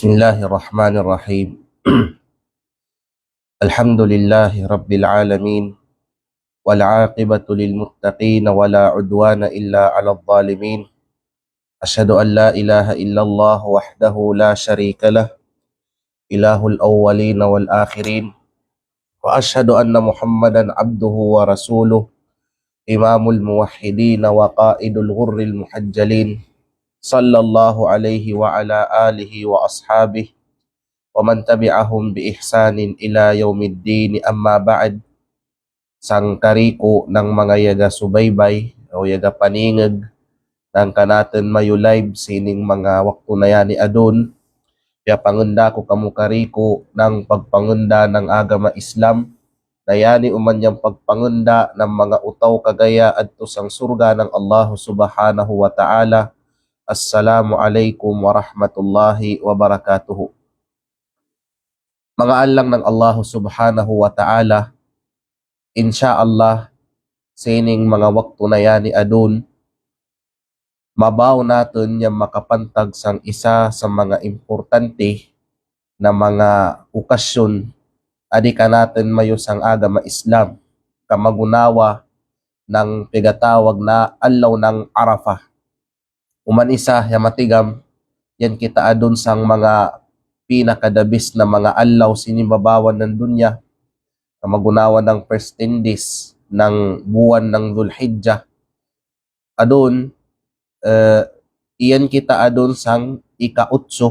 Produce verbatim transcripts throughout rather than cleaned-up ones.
بسم الله الرحمن الرحيم. الحمد لله رب العالمين، والعاقبة للمتقين، ولا عدوان إلا على الظالمين. أشهد أن لا إله إلا الله وحده لا شريك له، إله الأولين والآخرين، وأشهد أن محمدا عبده ورسوله، إمام الموحدين وقائد الغر المحجلين، صلى الله عليه وعلى آله وأصحابه ومن تبعهم بإحسان إلى يوم الدين، أما بعد. Sangkariku nang manga yaga subaybay, o yaga paningeg nang kanatun mayu live sining manga waktu na yani adun, pia pangenda ku kamu kariku nang pagpangenda nang agama Islam, na yani uman yang pagpangenda nang manga utau kagaya adtu sang surga nang Allahu Subhanahu wa Ta'ala. Assalamu alaikum warahmatullahi wabarakatuh. Manga allang nang Allahu Subhanahu wa Ta'ala, insya Allah, sining manga waktu na yani adun, mabaw natun yang makapantag sang isa sa manga importante na manga okasyon adi kanatun mayu sang agama Islam, kamagunawa nang pigatawag na allaw nang Arafah. Uman isa yang matigam, yan kita adun sang manga pinaka-the best na manga allaw sini babawan nang dunya, kamagunawa nang first ten days nang buwan nang Dhul Hijjah. Adun, eh, iyan kita adun sang ika-utsu,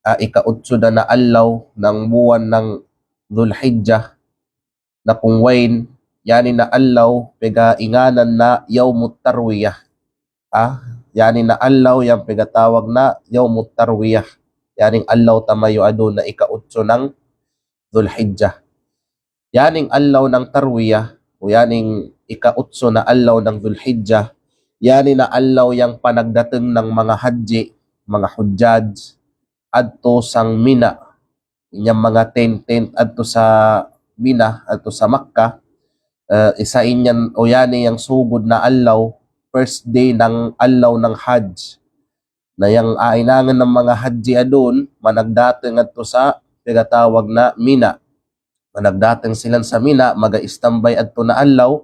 ah, ika-utsu da na allaw nang buwan nang Dhul Hijjah, na kung wayn, yani na allaw pega inganan na Yawmut Tarwiyah. Ah, yani na allaw yang pegatawag na Yawmut Tarwiyah. Yaning allaw tamayu adun na ika-utsu nang Dhul Hijjah. Yaning allaw nang Tarwiyah, o yaning ika-utsu na allaw nang Dhul Hijjah, yani na allaw yang panagdatung nang manga hadji, manga hujjaj, adtu sang Mina. Inyang manga tent-tent adtu sa Mina, adtu sa Makkah, eh, isa inyan o yani yang sugud na allaw, first day nang allaw nang Hajj. Na yang ainangan nang manga hadji adun, managdatung adtu sa pegatawag na Mina. Managdatung silan sa Mina, maga-istambay adtu na allaw.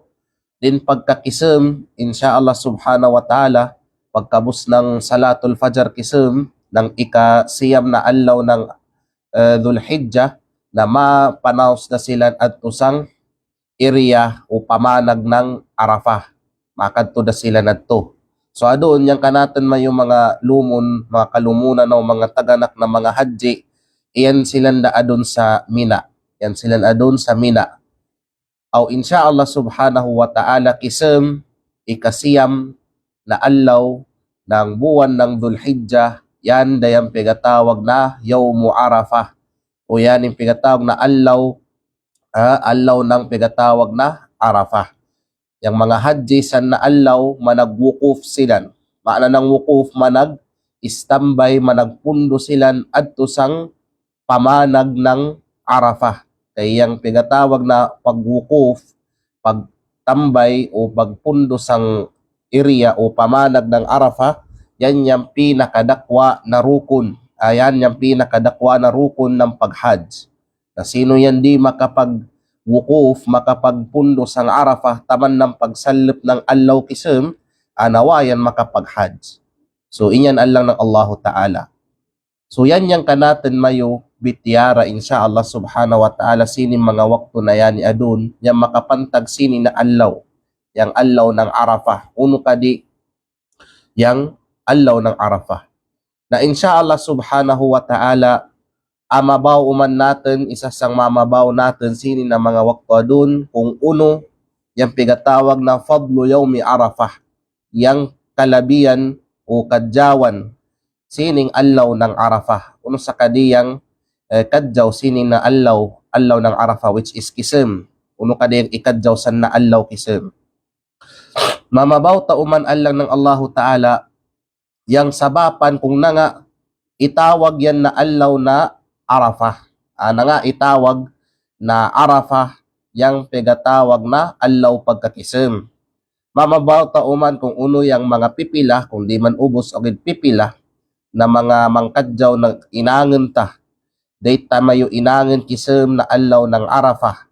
Din pagkakisum, insya Allah Subhanahu wa Ta'ala, pagkabus nang Salatul Fajar kisum, nang ika-siyam na allaw nang, eh, Dhul Hijjah, na mapanaus da silan adtu sang area o pamanag nang Arafah. Makadtu da silan adtu. So adun yang kanatun mayu manga lumun, manga kalumunan o manga taganak na manga hadji, iyan silan da adun sa Mina. Iyan silan adun sa Mina. Aw insya Allah Subhanahu wa Ta'ala kisum ika-siyam na allaw nang buwan nang Dhul Hijjah, yan da yang pegatawag na Yawmu Arafah. O yaning pegatawag na allaw, ah, allaw nang pegatawag na Arafah. Yang manga hadji san na allaw managwukuf silan. Ma'na nang wukuf manag-istambay, managpundu silan adtu sang pamanag nang Arafah. Kay yang pegatawag na pagwukuf, pagtambay o pagpundu sang area o pamanag nang Arafah, yan yang pinakadakwa na rukun. Ah, yan yang pinakadakwa na rukun nang paghajj. Na sino yan di makapagwukuf, makapagpundu sang Arafah, taman nang pagsallup nang allaw kisum, ah, na wa yan makapaghajj. So, inyan allang nang Allahu Ta'ala. So, yan yang kanatun mayu bitiyara, insya Allah Subhanahu wa Ta'ala, sini manga waktu na yani adun, yang makapantag sini na allaw, yang allaw nang Arafah, unu kadi yang allaw nang Arafah. Na insya Allah Subhanahu wa Ta'ala, ah, mabaw uman natun, isa sang mamabaw natun sini na manga waktu adun, kung unu yang pegatawag na fadlu yawmi Arafah, yang kalabihan o kadjawan sining allaw nang Arafah. Unu sa kadi yang, eh, kadjaw sini na allaw, allaw nang Arafah, which is kisum. Unu kadi yang ikadjaw san na allaw kisum. Mamabaw ta uman allang nang Allahu Ta'ala, yang sabapan kung nanga itawag yan na allaw na Arafah. Ah, nanga itawag na Arafah yang pegatawag na allaw pagkakisum. Mamabaw ta uman kung unu yang manga pipila, kung di man ubus o gid pipila, na manga mangkadjaw na inangen ta. Dita mayo inangen kisem na allaw nang Arafah.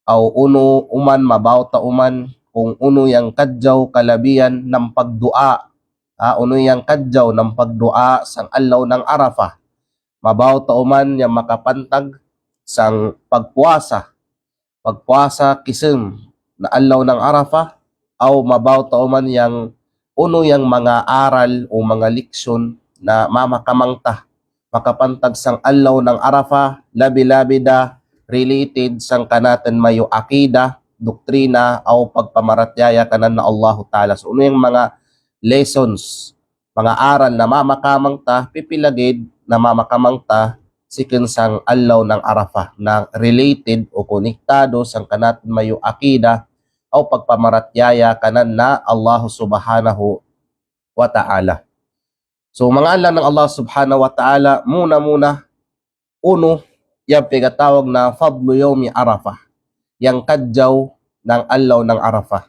Aw unu uman, mabaw ta uman kung unu yang kadjaw kalabian nang pagdu'a. Ah, unu yang kadjaw nang pagdu'a sang allaw nang Arafah. Mabaw ta uman yang makapantag sang pagpuasa. Pagpuasa kisem na allaw nang Arafah, aw mabaw ta uman yang unu yang manga aral o manga liksyon na mamakamang ta makapantag sang allaw nang Arafah, labi-labi da related sang kanatun mayo akida, doktrina, aw pagpamaratiyaya kanan na Allahu Ta'ala. So, unu yang manga lessons, manga aral na mamakamang ta, pipila gid na mamakamang ta, siken sang allaw nang Arafah, na related o konektado sang kanatun mayo akida, aw pagpamaratiyaya kanan na Allahu Subhanahu wa Ta'ala. So, manga alang nang Allah Subhanahu wa Ta'ala, muna-muna, unu, yang piyagatawag na fadlu yawmi Arafah, yang kadjaw nang allaw nang Arafah.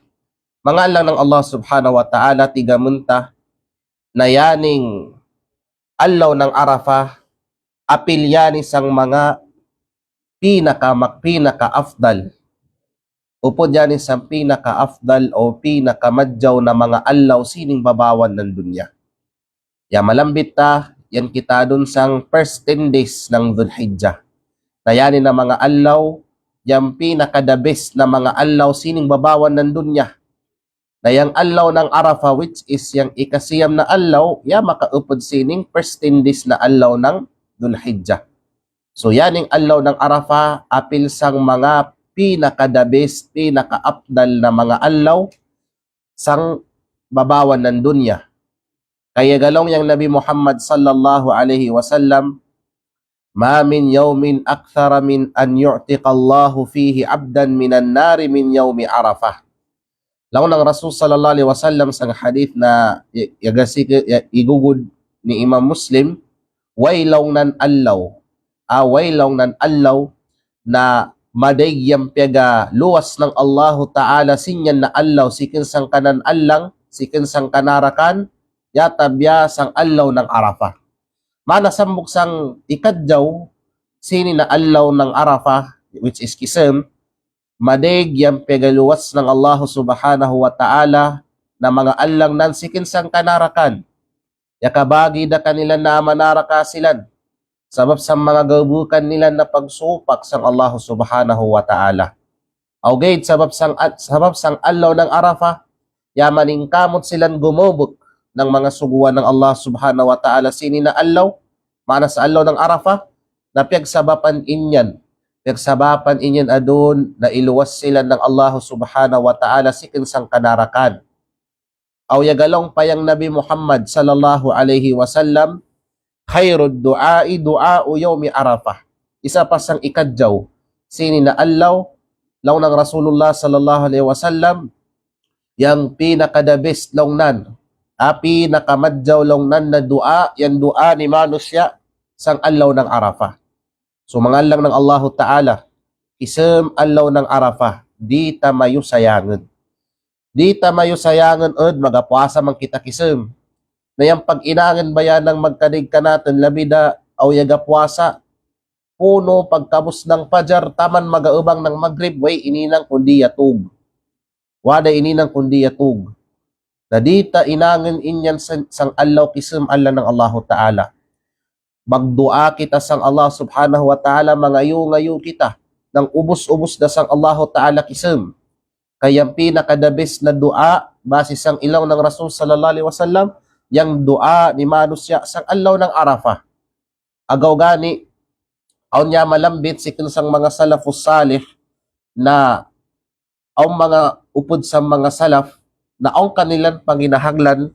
Manga alang nang Allah Subhanahu wa Ta'ala, tigamen ta, na yaning allaw nang Arafah, apil yani sang manga pinaka mak-, pinaka afdal. Upod yani sang pinaka afdal o pinakamadjaw na manga allaw sining babawan nang dunya. Ya malambit ta, yan kita dun sang first ten days nang Dhul Hijjah. Na yani na manga allaw, yang pinaka the best na manga allaw sining babawan nang dunya. Na yang allaw nang Arafah, which is yang ikasiyam na allaw, ya makaupod sining first ten days na allaw nang Dhul Hijjah. So, yaning allaw nang Arafah, apil sang manga pinaka the best, pinaka afdal na manga allaw sang babawan nang dunya. Kaya galong yang Nabi Muhammad sallallahu alaihi wasallam, "Ma min yawmin akthara min an yu'tiqallahu fihi abdan minan nari min yawmi Arafah." Laung nang Rasul sallallahu alaihi wasallam sang hadith na i-, iyaga siki-, iya-, igugud ni Imam Muslim, way laung nan allaw, ah, way laung nan allaw, na madaig yang piyagaluwas nang Allahu Ta'ala sin yan na allaw, siken sangkanan allang, siken sangkanarakan, ya tabiya sang allaw nang Arafah. Mana sambuk sang ikadjaw, sini na allaw nang Arafah, which is kisem, madaig yang piyagaluwas nang Allahu Subhanahu wa Ta'ala, na manga allang nan siken sangkanarakan. Yakabagi da kanila na manaraka silan. Sabab sang manga gabukan nila na pagsupak sang Allahu Subhanahu wa Ta'ala. Aw gaid sabab sang a-, sabab sang allaw nang Arafah, ya maningkamot silan gumubuk nang manga suguan nang Allah Subhanahu wa Ta'ala sini na allaw, mana sa allaw nang Arafah, na piyagsabapan inyan. Piyagsabapan inyan adun na iluwas silan nang Allahu Subhanahu wa Ta'ala siken sangkanarakan. Aw ya galong pa yang Nabi Muhammad sallallahu alaihi wasallam, "Khairud du'a'i du'a'u yawmi Arafah." Isa pa sang ikadjaw sini na allaw, laung nang Rasulullah sallallahu alaihi wasallam, yang pinaka the best laung nan, ah, pinakamadjaw laung nan na du'a, yang du'a ni manusiya' sang allaw nang Arafah. So, manga allang nang Allahu Ta'ala, kisem allaw nang Arafah, dita mayo sayangen. Dita mayo sayangen ed, magapuasa man kita kisem. Na yang pag-inangen bayan nang magkadaig kanatun labi da aw iyaga puasa, punu pagkabus nang pajar, taman magaubang nang magrib, way ininang kundi yatug. Wada ininang kundi yatug. Na dita inangen inyan sang, sang allaw kisem alang nang Allahu Ta'ala. Magdu'a kita sang Allah Subhanahu wa Ta'ala, mangayu-ngayu kita nang ubus-ubus da sang Allahu Ta'ala kisem. Kaya yang pinaka the best na du'a, basi sang ilaw nang Rasul sallallahu alaihi wasallam, yang du'a ni manusiya' sang allaw nang Arafah. Agaw gani, awn ya malambit siken sang manga salafus salih, na awn manga upod sang manga salaf, na awn kanilan panginahanglan,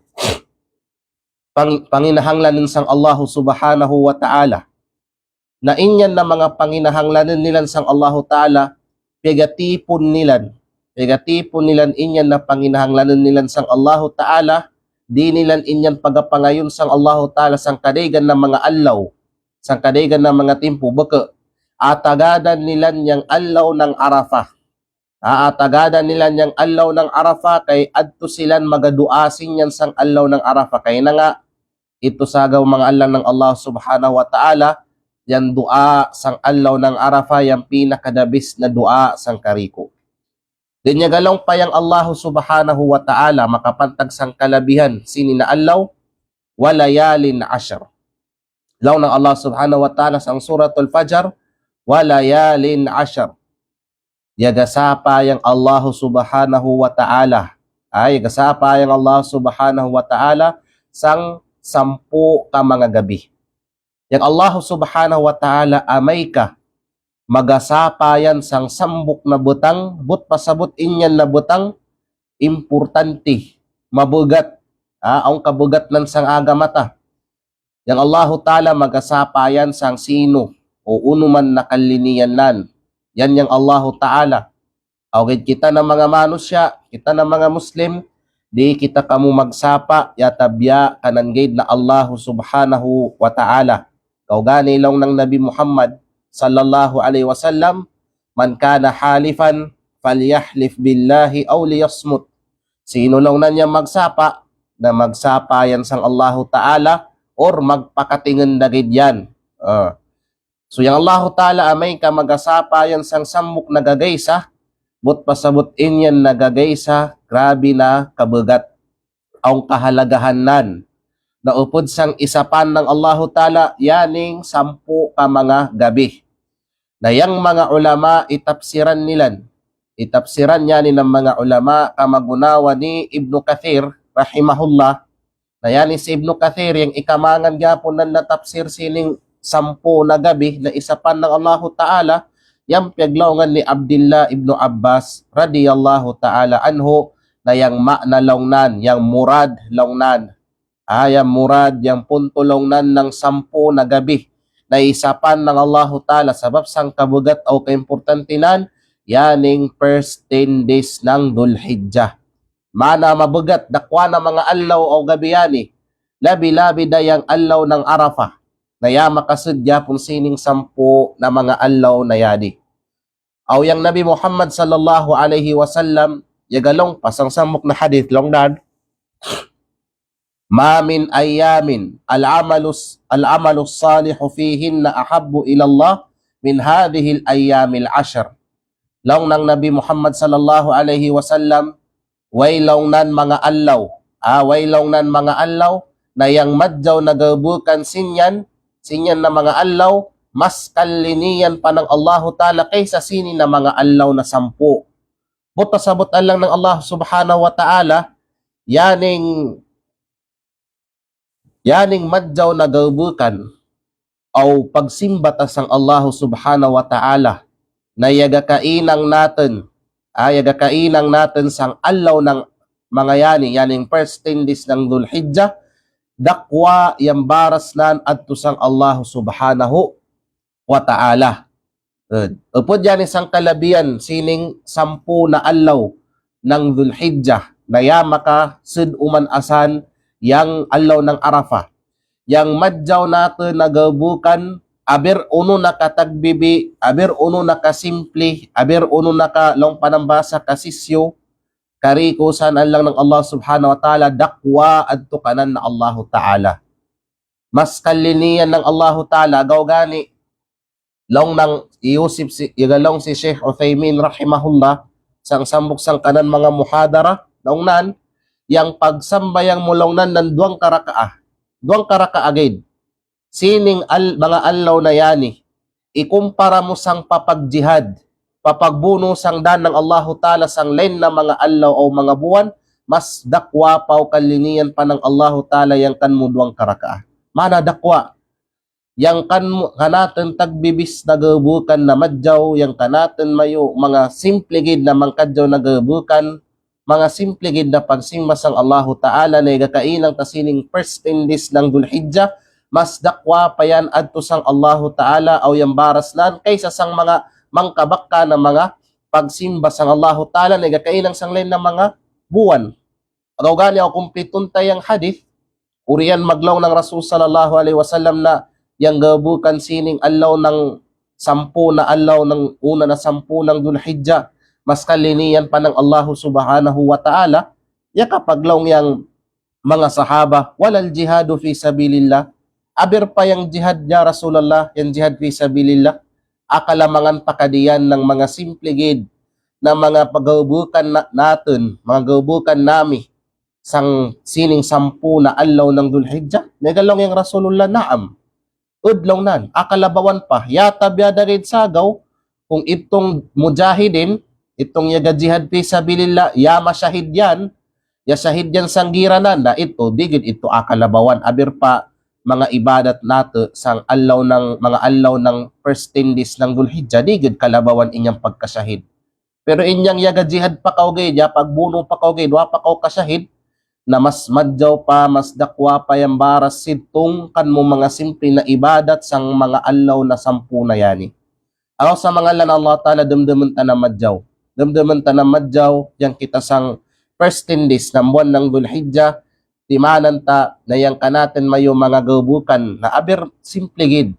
pang-, panginahanglanen sang Allahu Subhanahu wa Ta'ala. Na inyan na manga panginahanglanen nilan sang Allahu Ta'ala, piyagatipun nilan. Piyagatipun nilan inyan na panginahanglanen nilan sang Allahu Ta'ala, di' nilan inyan pagapangayun sang Allahu Ta'ala sangkadaygan na manga allaw, sangkadaygan na manga timpu, beke. Atagadan nilan yang allaw nang Arafah. Aa, atagadan nilan yang allaw nang Arafah, kay adtu silan magadu'a sin yan sang allaw nang Arafah. Kay na nga, Itu sa gawa mangalang nang Allah Subhanahu wa Ta'ala, yang du'a sang allo nang Arafah yang pinaka the best na du'a sang kariku. Denya galong pa yang Allah Subhanahu wa Ta'ala makapantag sang kalabihan sini na allo, wa layalin ashr. Laung nang Allah Subhanahu wa Ta'ala sang Suratul Fajar, wa layalin ashr. Yaga sapa yang Allah Subhanahu wa Ta'ala. Ay, yaga sapa yang Allah Subhanahu wa Ta'ala sang sampu ka manga gabi. Yang Allah Subhanahu wa Ta'ala amayka magasapa yan sang sambuk na butang, but pasabut inyan na butang, importante, mabugat, ah, awn kabugatnan sang agama ta. Yang Allahu Ta'ala magasapa yan sang sino o unu man na kaliniyan nan. Yan yang Allahu Ta'ala. Aw gaid kita na manga manusiya', kita na manga Muslim, di' kita kamu magsapa', yatabya' kanan gaid na Allahu Subhanahu wa Ta'ala. Gawa gani laung nang Nabi Muhammad sallallahu alaihi wasallam, "Man kana halifan falyahlif billahi aw liyasmut." Sino laung nan yang magsapa', na magsapa' yan sang Allahu Ta'ala, or magpakatingin da gaid yan. Ah. So yang Allahu Ta'ala amayka magasapa' yan sang sambuk na gagaisa, but pasabut inyan na gagaisa, grabe na kabugat awn kahalagahan nan. Na upud sang isapan nang Allahu Ta'ala, yaning sampu ka manga gabi. Na yang manga ulama itapsiran nilan. Itapsiran yan nang manga ulama kamagunawa ni Ibnu Kathir, rahimahullah. Na yan si Ibnu Kathir yang ikamangan gihapun nan na tapsir sining sampu na gabi na isapan nang Allahu Ta'ala, yang piyaglaungan ni Abdillah ibnu Abbas radiyallahu ta'ala anhu, na yang ma'na laung nan, yang murad laung nan. Ah, yang murad, yang puntu laung nan nang sampu na gabi na isapan nang Allahu Ta'ala sabab sang kabugat aw kaimportante nan, yaning first ten days nang Dhul Hijjah. Mana mabugat, dakwa na manga allo aw gabi yan i. Labi-labi da yang allo nang Arafah. Na ya makasud gihapun sining sampu na manga allo na yan i. Aw yang Nabi Muhammad sallallahu alaihi wasallam, ya galong pa sang sambuk na hadith laung nan. "Ma min ayyamin al-amalus, al-amalus salihu fihinna ahabbu ilallah min hadhihil ayyamil ashr." Laung nang Nabi Muhammad sallallahu alaihi wasallam, way laung nan manga allo. Ah, way laung nan manga allo, na yang madjaw na gabukan sinyan, sinyan na manga allo, mas kaliniyan pa nang Allahu Ta'ala kaysa sini na manga allo na sampu. But pasabut alang nang Allah Subhanahu wa Ta'ala, yaning yaning madjaw na gabukan aw pagsimba ta sang Allahu Subhanahu wa Ta'ala, na yaga kainang natun, ah, yaga kainang natun sang allo nang manga yan i, yaning first ten days nang Dhul Hijjah, dakwa yang baras nan adtu sang Allahu Subhanahu wa Ta'ala. Eh, upud yan i sang kalabihan sining sampu na allo nang Dhul Hijjah, na ya makasud uman asan yang allo nang Arafah. Yang madjaw natun na gabukan, abir unu na katagbibi, abir unu na kasimple, abir unu na ka laung panambasa kasisyo, kariku san alang nang Allah Subhanahu wa Ta'ala, dakwa adtu kanan na Allahu Ta'ala. Mas kaliniyan nang Allahu Ta'ala, gawa gani laung nang i Yusuf si, ya galong si Sheikh Uthaymin rahimahullah, sang sambuk sang kanan manga muhadara, laung nan, yang pagsambayang mu laung nan nang duwang karakaah. Duwang karakaah gaid. Sining al-, manga allo na yan i. Ikumpara mu sang papagjihad, papagbunu sang dan nang Allahu Ta'ala sang lain na manga allo aw manga buwan, mas dakwa pa aw kaliniyan pa nang Allahu Ta'ala yang kan mu duwang karakaah. Mana dakwa? Yang kan mu, kanatun tagbibis na gabukan na madjaw, yang kanatun mayu, manga simple gid na mangkadjaw na gabukan, manga simple gid na pagsimba sang Allahu Ta'ala na yaga kainang ta sining first ten days nang Dhul Hijjah, mas dakwa pa yan adtu sang Allahu Ta'ala aw yang baras nan kaysa sang manga mangkabakka na manga pagsimba sang Allahu Ta'ala na yaga kainang sang lain na manga buwan. Gawa gani aw kumplitun ta yang hadith, urian maglaung nang Rasul sallallahu alaihi wasallam na yang gabukan sining allo nang sampu na allo nang una na sampu nang Dhul Hijjah, mas kaliniyan pa nang Allahu Subhanahu wa Ta'ala, ya kapaglaung yang manga sahaba, "Walal jihadu fi sabilillah." Abir pa yang jihad ya Rasulullah, yang jihad fi sabilillah. Akala mangan pakadian nang manga simple gid na manga pagaubukan na-, natun, manga gaubukan nami, sang sining sampū na allao nang Dhul Hijjah. Miya'ga laung yang Rasulullah, "Na'am." Ud laung nan, akala bawan pa, ya tabiya' darid sagaw, kung itung mujahidin, itung yaga jihad fi sabilillah, ya masahid yan, ya sahid yan sang giranan, na itu, di gid itu akala bawan, abir pa manga ibadat natu', sang allao nang, manga allao nang first ten days nang Dhul Hijjah, di gid kalabawan inyang pagkasahid. Pero inyang yaga jihad pa kaw ga'i, ya pagbunu pa kaw ga'i, duwa pa kaw kasahid, na mas madjaw pa, mas dakwa pa yang baras sidtungkan mu manga simple na ibadat sang manga allao na sampū na yani. Aw sa manga ngan Allah Ta'ala, damdaman ta na madjaw. Damdaman ta na madjaw, yang kita sang first ten days nang buwan nang Dhul Hijjah, timanan ta na yang kanatun mayu manga gaubukan, na abir simple gid.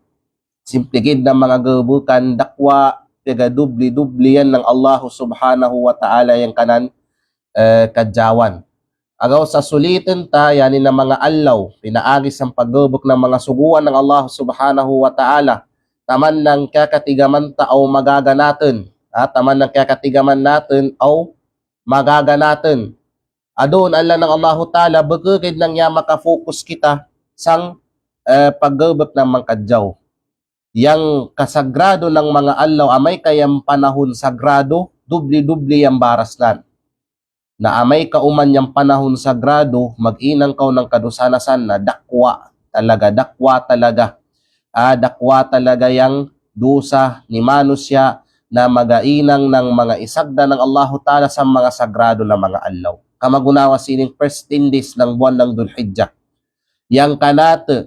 Simple gid na manga gaubukan, dakwa, piyagdubli-dubli yan nang Allahu Subhanahu wa Ta'ala yang kanan, eh, kadjawan. Agaw sa sulitun ta, yani na manga allao, pinaagi sang paggaubuk nang manga suguan nang Allahu Subhanahu wa Ta'ala. Taman nang kiyakatigaman ta aw magaga natun. Ha, taman nang kiyakatigaman natun aw magaga natun. Adun Allah nang Allahu Ta'ala, bukukid nang ya maka-focus kita sang, eh, paggaubuk nang mangkadjaw. Yang kasagrado nang manga allao, amay ka yang panahun sagrado, dubli-dubli yang baras nan. Na amay ka uman yang panahun sagrado, mag-inang kaw nang kadusa na san na dakwa talaga, dakwa talaga. Ah, dakwa talaga yang dusa ni manusiya' na mag-inang nang manga isagda nang Allahu Ta'ala sa manga sagrado na manga allao. Kamagunawa sining first ten days nang buwan nang Dhul Hijjah. Yang kanatu,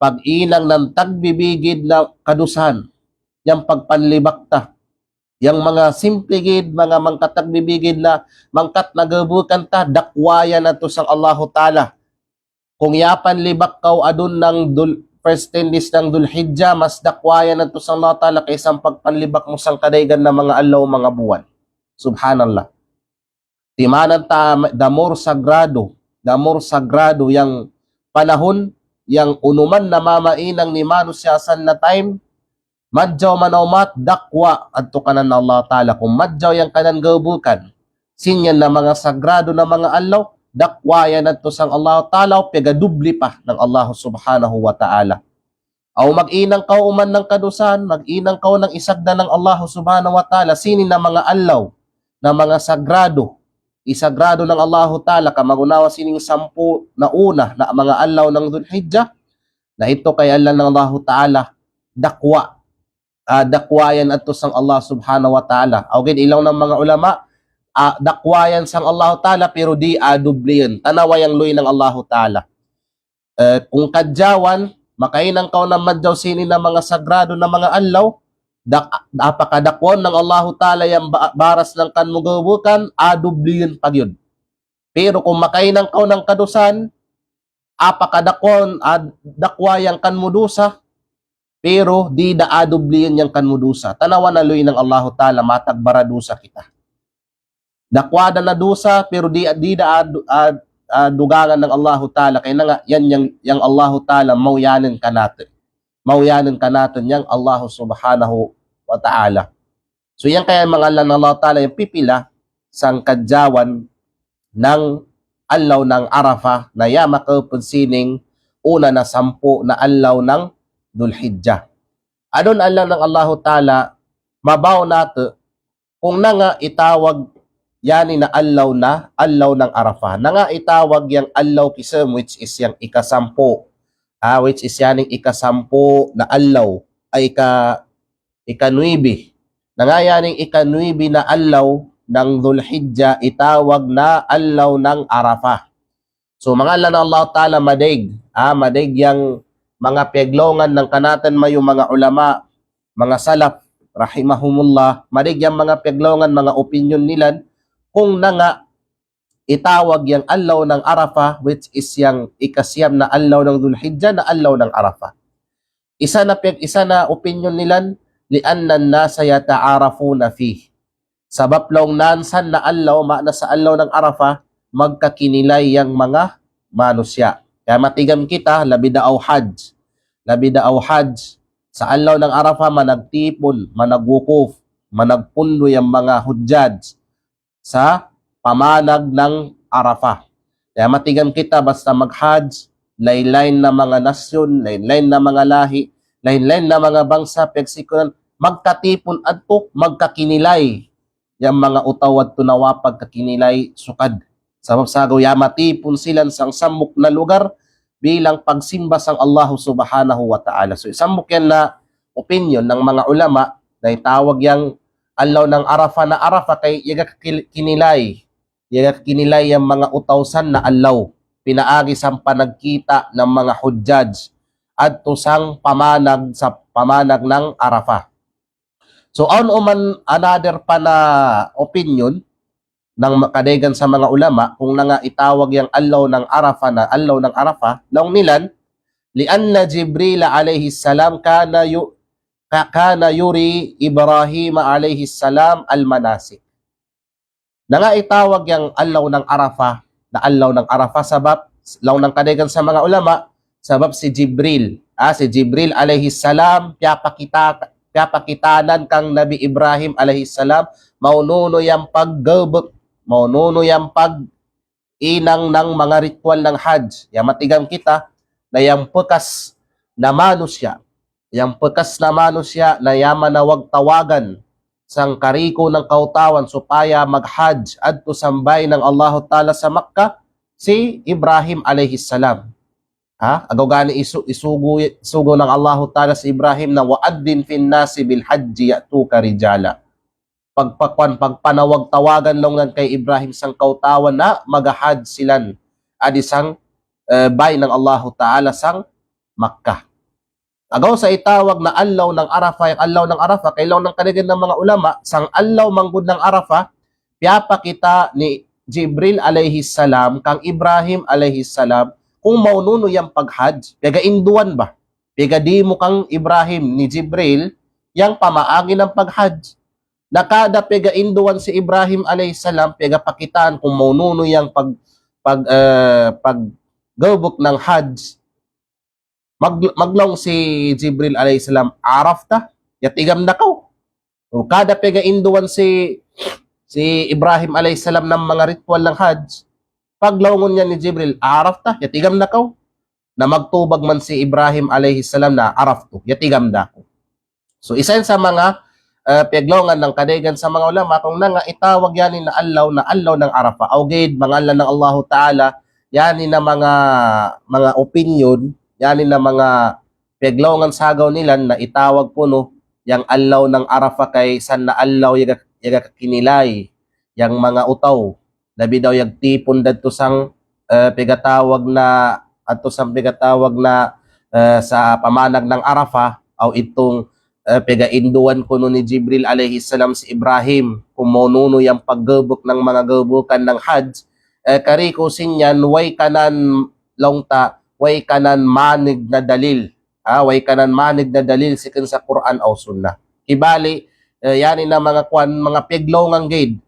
pag-inang nang tagbibigid na kadusan, yang pagpanlibak ta. Yang manga simple gid, manga mangkatagbibigid na, mangkat na gaubukan ta, dakwa yan natu' sang Allahu Ta'ala. Kung ya panlibak kaw adun nang Dhul-, first ten days nang Dhul Hijjah, mas dakwa yan natu' sang Allahu Ta'ala kaysa pagpanlibak mu sang kadaygan na manga allao, manga buwan. Subhanallah. Timanan ta, the more sagrado, the more sagrado yang panahon, yang unuman na mamainang ni manusiya' san na time, madjaw man aw mat, dakwa adtu kanan Allah Ta'ala. Kung madjaw yang kanan gaubukan, sin yan na manga sagrado na manga allao, dakwa yan adtu sang Allah Ta'ala, o piyagdubli pa nang Allah Subhanahu wa Ta'ala. Aw mag-inang kaw uman nang kadusan, mag-inang kaw nang isagda nang Allah Subhanahu wa Ta'ala, sini na manga allao, na manga sagrado, isagrado nang Allahu Ta'ala, kamagunawa sining sampu na una, na manga allao nang Dhul Hijjah, na itu kay Allah nang Allahu Ta'ala, dakwa, ah, dakwa yan adtu sang Allah Subhanahu wa Ta'ala. Aw gid ilaw nang manga ulama, ah, dakwa yan sang Allahu Ta'ala, pero di, ah, dublihan. Tanawa yang luy nang Allahu Ta'ala. Eh, kung kadjawan, makainang kaw na madjaw sini na manga sagrado na manga allao, dak-, apakadakwaun nang Allahu Ta'ala yang ba-, baras nang kan mu gaubukan, ah, dublihan pa giyud. Pero kung makainang kaw nang kadusan, apakadakwaun, ah, dakwa yang kan mu dusa, pero di da, ah, dublihan yang kan mu dusa. Tanawa na luy nang Allahu Ta'ala, matagbara dusa kita. Dakwa da na dusa, pero di, di da, ah, du-, ah, ah, dugangan nang Allahu Ta'ala, kay na nga, yan yang, yang Allahu Ta'ala, mauyanen kanatun. Mauyanen kanatun yang Allahu Subhanahu wa Ta'ala. So, yan kaya manga Allah nang Allahu Ta'ala, yang pipila, sang kadjawan, nang allao nang Arafah, na ya makaupun sining, una na sampu na allao nang Dhul Hijjah. Adun Allah nang Allahu Ta'ala, mabaw natu', kung nanga itawag yani na allao na, allao nang Arafah. Nanga itawag yang allao kisem, which is yang ikasampu. Ah, which is yaning ikasampu na allao. Ay, ika, ikanuibi. Nanga yaning ikanuibi na allao nang Dhul Hijjah itawag na allao nang Arafah. So, manga Allah nang Allahu Ta'ala madaig. Ah, madaig yang manga piyaglawngan nang kanatun mayu manga ulama, manga salaf, rahimahumullah. Madaig yang manga piyaglawngan, manga opinyon nilan. Kung nanga itawag yang allao nang Arafah, which is yang ikasiyam na allao nang Dhul Hijjah na allao nang Arafah. Isa na piyag-, isa na opinyon nilan, "Li'annan nasa yata'arafuna fih." Sabab laung nan san na allao, maana sa allao nang Arafah, magkakinilay yang manga manusiya'. Kaya matigam kita, labi da aw hajj. Labi da aw hajj. Sa allaw nang Arafah, managtipun, managwukuf, managpundu yang manga hujjaj sa pamanag nang Arafah. Kaya matigam kita basta maghajj, lain-lain na manga nasyon, lain-lain na manga lahi, lain-lain na manga bangsa, piyagsikunan, magkatipun adtu, magkakinilay yang manga utaw adtu na wapag kakinilay sukad. Sabab sagaw ya matipun silan sang sambuk na lugar bilang pagsimba sang Allahu Subhanahu wa Ta'ala. So, sambuk yan na opinyon nang manga ulama na itawag yang allaw nang Arafah na Arafah kay yaga kil-, kinilay. Yaga kinilay yang manga utaw san na allaw. Pinaagi sang panagkita nang manga hujjaj adtu sang pamanag sa pamanag nang Arafah. So, awn uman another pa na opinyon nang ma-, kadaygan sa manga ulama, kung nanga itawag yang allaw nang Arafah na allaw nang Arafah, laung nilan, لأن جبريل عليه السلام كان ي-، ك-، كان يري إبراهيم عليه السلام المناسك. Nanga itawag yang allaw nang Arafah, na allaw nang Arafah sabab, laung nang kadaygan sa manga ulama, sabab si Jibril, ah, si Jibril alayhis salam, piyapakita, piyapakitanan kang Nabi Ibrahim alayhis salam, maununu yang paggebek, maununu yang pag-inang nang manga ritual nang hajj. Ya matigam kita, na yang bekas na manusiya', yang bekas na manusiya' na ya manawag-tawagan sang kariku nang kautawan supaya maghajj adtu sang bay nang Allahu Ta'ala sa Makkah, si Ibrahim alayhis salam. Ha? Agaw gani isu-, isugu, isugu nang Allahu Ta'ala si Ibrahim na وأذن في الناس بالحج يأتوك رجالا. Pagpakuan, pagpanawag-tawagan laung nan kay Ibrahim sang kautawan na maghajj silan adi sang, eh, bay nang Allahu Ta'ala sang Makkah. Agaw sa itawag na allaw nang Arafah, yang allaw nang Arafah, kay laung nang kadaygan nang manga ulama, sang allaw manggud nang Arafah, piyapakita ni Jibril alayhis salam kang Ibrahim alayhis salam kung maununu yang paghajj, piyagainduan ba, piyagadimo kang Ibrahim ni Jibril yang pamaagi nang paghajj. Na kada piyagainduan si Ibrahim alayhis salam, piyagapakitaan kung maununu yang pag-, pag-, eh, paggebek nang hajj. Mag-, maglaung si Jibril alayhis salam, "عرفت?" Ya tigam da kaw. O, kada piyagainduan si, si Ibrahim alayhis salam nang manga ritual nang hajj. Paglaungun niya ni Jibril, "عرفت?" Ya tigam da kaw. Na magtubag man si Ibrahim alayhis salam na, "عرفت." Ya tigam da ku. So, isa yan sa manga, eh, piyaglaungan nang kadaygan sa manga ulama, kung nanga itawag yani na allaw, na allaw nang Arafah. Awgid, mangallan nang Allahu Ta'ala, yani na manga, manga opinyon, yani na manga piyaglaungan sagaw nilan na itawag kunu, yang allaw nang Arafah kay san na allaw yaga, yaga kakinilay yang manga utaw. Labi daw yagtipun dadtu sang, eh, piyagatawag na, adtu sang piyagatawag na, eh, sa pamanag nang Arafah, aw itung, eh, piyagainduan kunu ni Jibril alayhis salam si Ibrahim, kung maununu yang paggebek nang manga gebekan nang hajj, eh, kariku sin yan, way kanan laung ta, way kanan maneg na dalil. Ah, way kanan maneg na dalil, sikin sa Qur'an aw Sunnah. Kibali, eh, yani na manga kuwan, manga piyaglaungan gid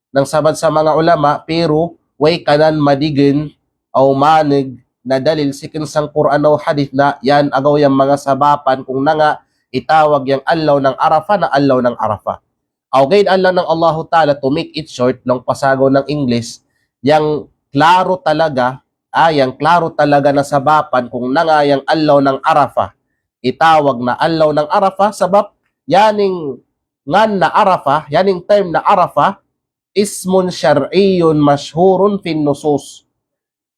nang sabad sa manga ulama, pero way kanan madigen aw maneg na dalil sikin sang Qur'an aw hadith na yan agaw yang manga sabapan kung nanga itawag yang allaw nang Arafah na allaw nang Arafah. Awgid allan nang Allahu Ta'ala, to make it short, nang pasagaw nang English, yang klaro talaga, ah, yang klaro talaga na sabapan kung nanga yang allaw nang Arafah itawag na allaw nang Arafah, sabab yaning ngan na Arafah, yaning term na Arafah, اسم شرعي مشهور في النصوص.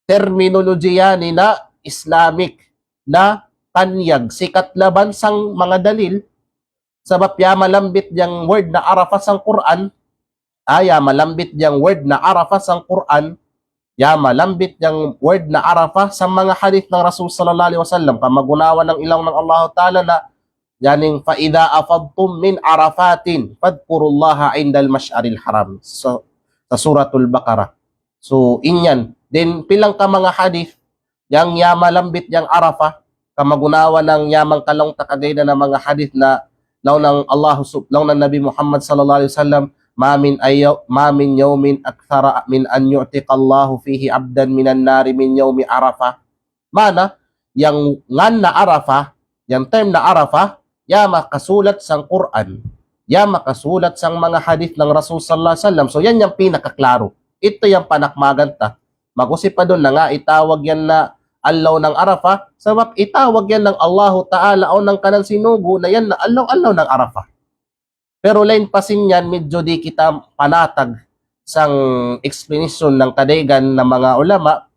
Terminology yani na Islamic na kanyag sikat laban sang manga dalil. Sabab ya malambit yang word na Arafah sang Qur'an. Ah, ya malambit yang word na Arafah sang Qur'an. Ya malambit yang word na Arafah sang manga hadith nang Rasul sallallahu alayhi wasallam. Kamagunawan nang ilaw nang Allahu Ta'ala na yaning, "فإذا أفضتم من عرفات فاذكروا الله عند المشعر الحرام." So, sa Suratul Baqarah. So, inyan. Then, pilang ka manga hadith, yang ya malambit yang Arafah, kamagunawan nang ya mangkalaung ta kagayda na manga hadith na, laung nang Allahu sub-, laung nang Nabi Muhammad sallallahu alayhi wasallam, ما من أي-، ما من يوم أكثر من أن يعتق الله فيه عبدا من النار من يوم عرفة. Ma'ana, yang ngan na Arafah, yang time na Arafah, ya makasulat sang Qur'an, ya makasulat sang manga hadith nang Rasul sallallahu alaihi wasallam. So, yan yang pinakaklaro. Ito yang panakmagan ta. Magusi pa dun na nga itawag yan na allo nang Arafah, sabab itawag yan nang Allahu Ta'ala o nang kanan sinugu na yan na allo-allo nang Arafah. Pero lain pa sin yan, medyo di kita panatag sang explanation nang kadaygan na manga ulama,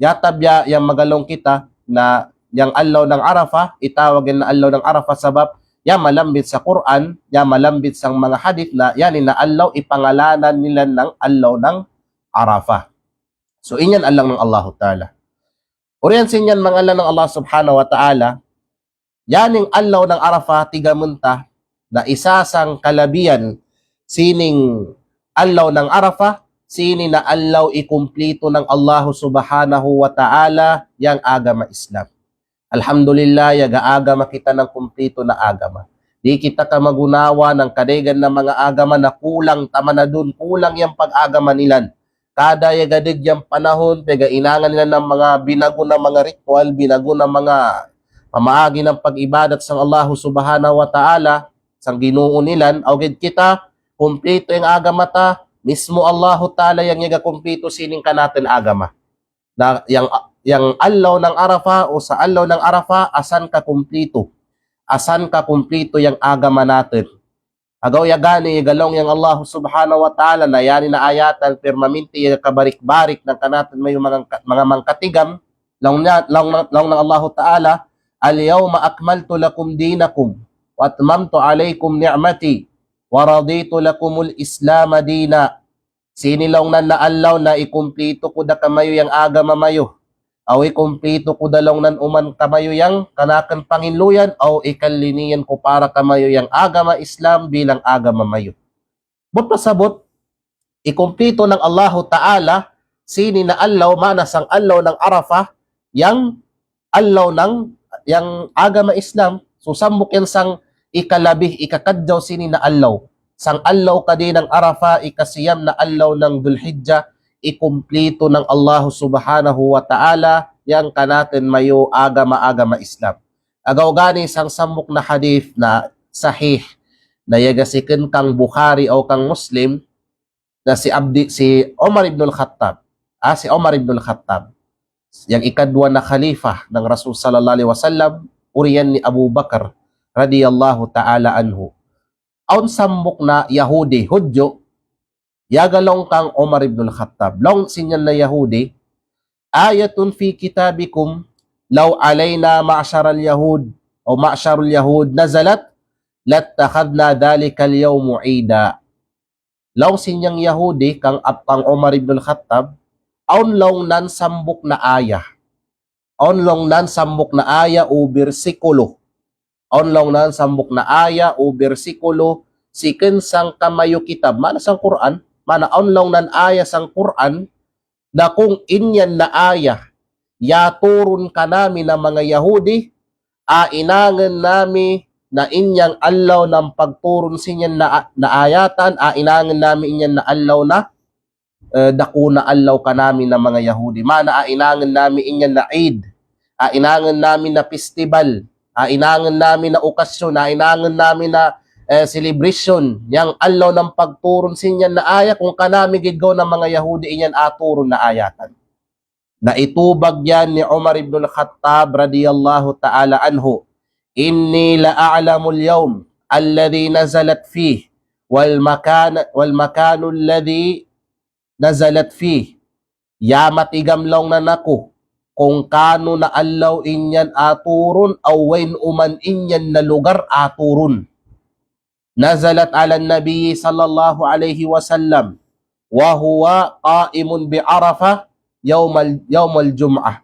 yatab ya yang magalong kita na yang allo nang Arafah, itawag yan na allo nang Arafah sabab ya malambit sa Qur'an, ya malambit sang manga hadith na yan na allo ipangalanan nila nang allo nang Arafah. So, inyan allo nang Allahu Ta'ala. Urian sin yan manga allo nang Allah Subhanahu wa Ta'ala, yaning allo nang Arafah tigamen ta, na isa sang kalabian sining allo nang Arafah, sini na allo ikumplito nang Allahu Subhanahu wa Ta'ala yang agama Islam. Alhamdulillah, yaga agama kita nang kumplito na agama. Di kita kamagunawa nang kadaygan na manga agama na kulang taman na dun, kulang yang pag-agama nilan. Kada yaga deg yang panahon, pega inangan nilan nang manga binago na manga ritual, binago na manga pamaagi nang pag-ibadat sang Allahu Subhanahu wa Ta'ala, sang Ginoo nilan, aw gid kita, kumplito yang agama ta, mismo Allahu Ta'ala yang yaga kumplito sining kanatun agama. Na yang, yang allo nang Arafah, o sa allo nang Arafah, asan ka kumplito. Asan ka kumplito yang agama natun. Agaw ya gani, galong yang Allah Subhanahu wa Ta'ala, na yani na ayatan, pirmaminti ya kabarik-barik nang kanatun mayu manga, manga mangkatigam, laung niya, laung, laung nang Allahu Ta'ala, اليوم أكملت لكم دينكم وأتممت عليكم نعمتي ورضيت لكم الإسلام دينا. Sini laung nan na allo na ikumplito ku da kamayu yang agama mayu. Aw ikumplito ku da laung nan uman kamayu yang kanakun panginluyan, aw ikallinian ku para kamayu yang agama Islam bilang agama mayu. But pasabut, ikumplito nang Allahu Ta'ala, sini na allo, ma'ana sang allo nang Arafah, yang allo nang, yang agama Islam, so sambuk yan sang ikalabih, ikakadjaw sini na allo. Sang allo kadi nang Arafah, ikasiyam na allo nang Dhul Hijjah, ikumplito nang Allahu Subhanahu wa Ta'ala, yang kanatun mayu agama-agama Islam. Agaw gani sang sambuk na hadith na sahih, na yaga sikun kang Bukhari aw kang Muslim, na si abdi, si Umar ibnul Khattab. Ah, si Umar ibnul Khattab. Yang ikadwa na khalifah nang Rasul sallallahu alaihi wasallam, urian ni Abu Bakar radhiyallahu ta'ala anhu. Awn sambuk na Yahudi, Hudyu, yaga laung kang Umar ibnul Khattab. Laung sin yan na Yahudi, آية في كتابكم لو علينا معشر اليهود أو معشر اليهود نزلت لاتخذنا ذلك اليوم عيدا. Laung sin yang Yahudi kang ap-, kang Umar ibnul Khattab, awn laung nan sambuk na aya. Awn laung nan sambuk na aya o bersikulo. Awn laung nan sambuk na aya o bersikulo, sikun sang kamayu kitab. Ma'ana sang Qur'an, ma'ana awn laung nan aya sang Qur'an, na kung inyan na aya, yaturun kanami na manga Yahudi, a inangun nami na inyang allo nan pagturun sin yan na, na ayatan, a inangun nami inyan na allo na, eh, dako na allo kanami na manga Yahudi. Ma'ana a inangun nami inyan na Eid, a inangun nami na festival, a inangun nami na okasyon, a inangun nami na, eh, celebration, yang allo nan pagturun sin yan na aya, kung kanami gid gaw na manga Yahudi inyan aturun na ayatan. Na itubag yan ni Umar ibnul Khattab radhiyallahu ta'ala anhu, إني لأعلم اليوم الذي نزلت فيه والمكان، والمكان الذي نزلت فيه. Ya matigam laung nan aku kung kanu na allo inyan aturun, aw wain uman inyan na lugar aturun. نزلت على النبي صلى الله عليه وسلم وهو قائم بعرفة يوم ال-، يوم الجمعة.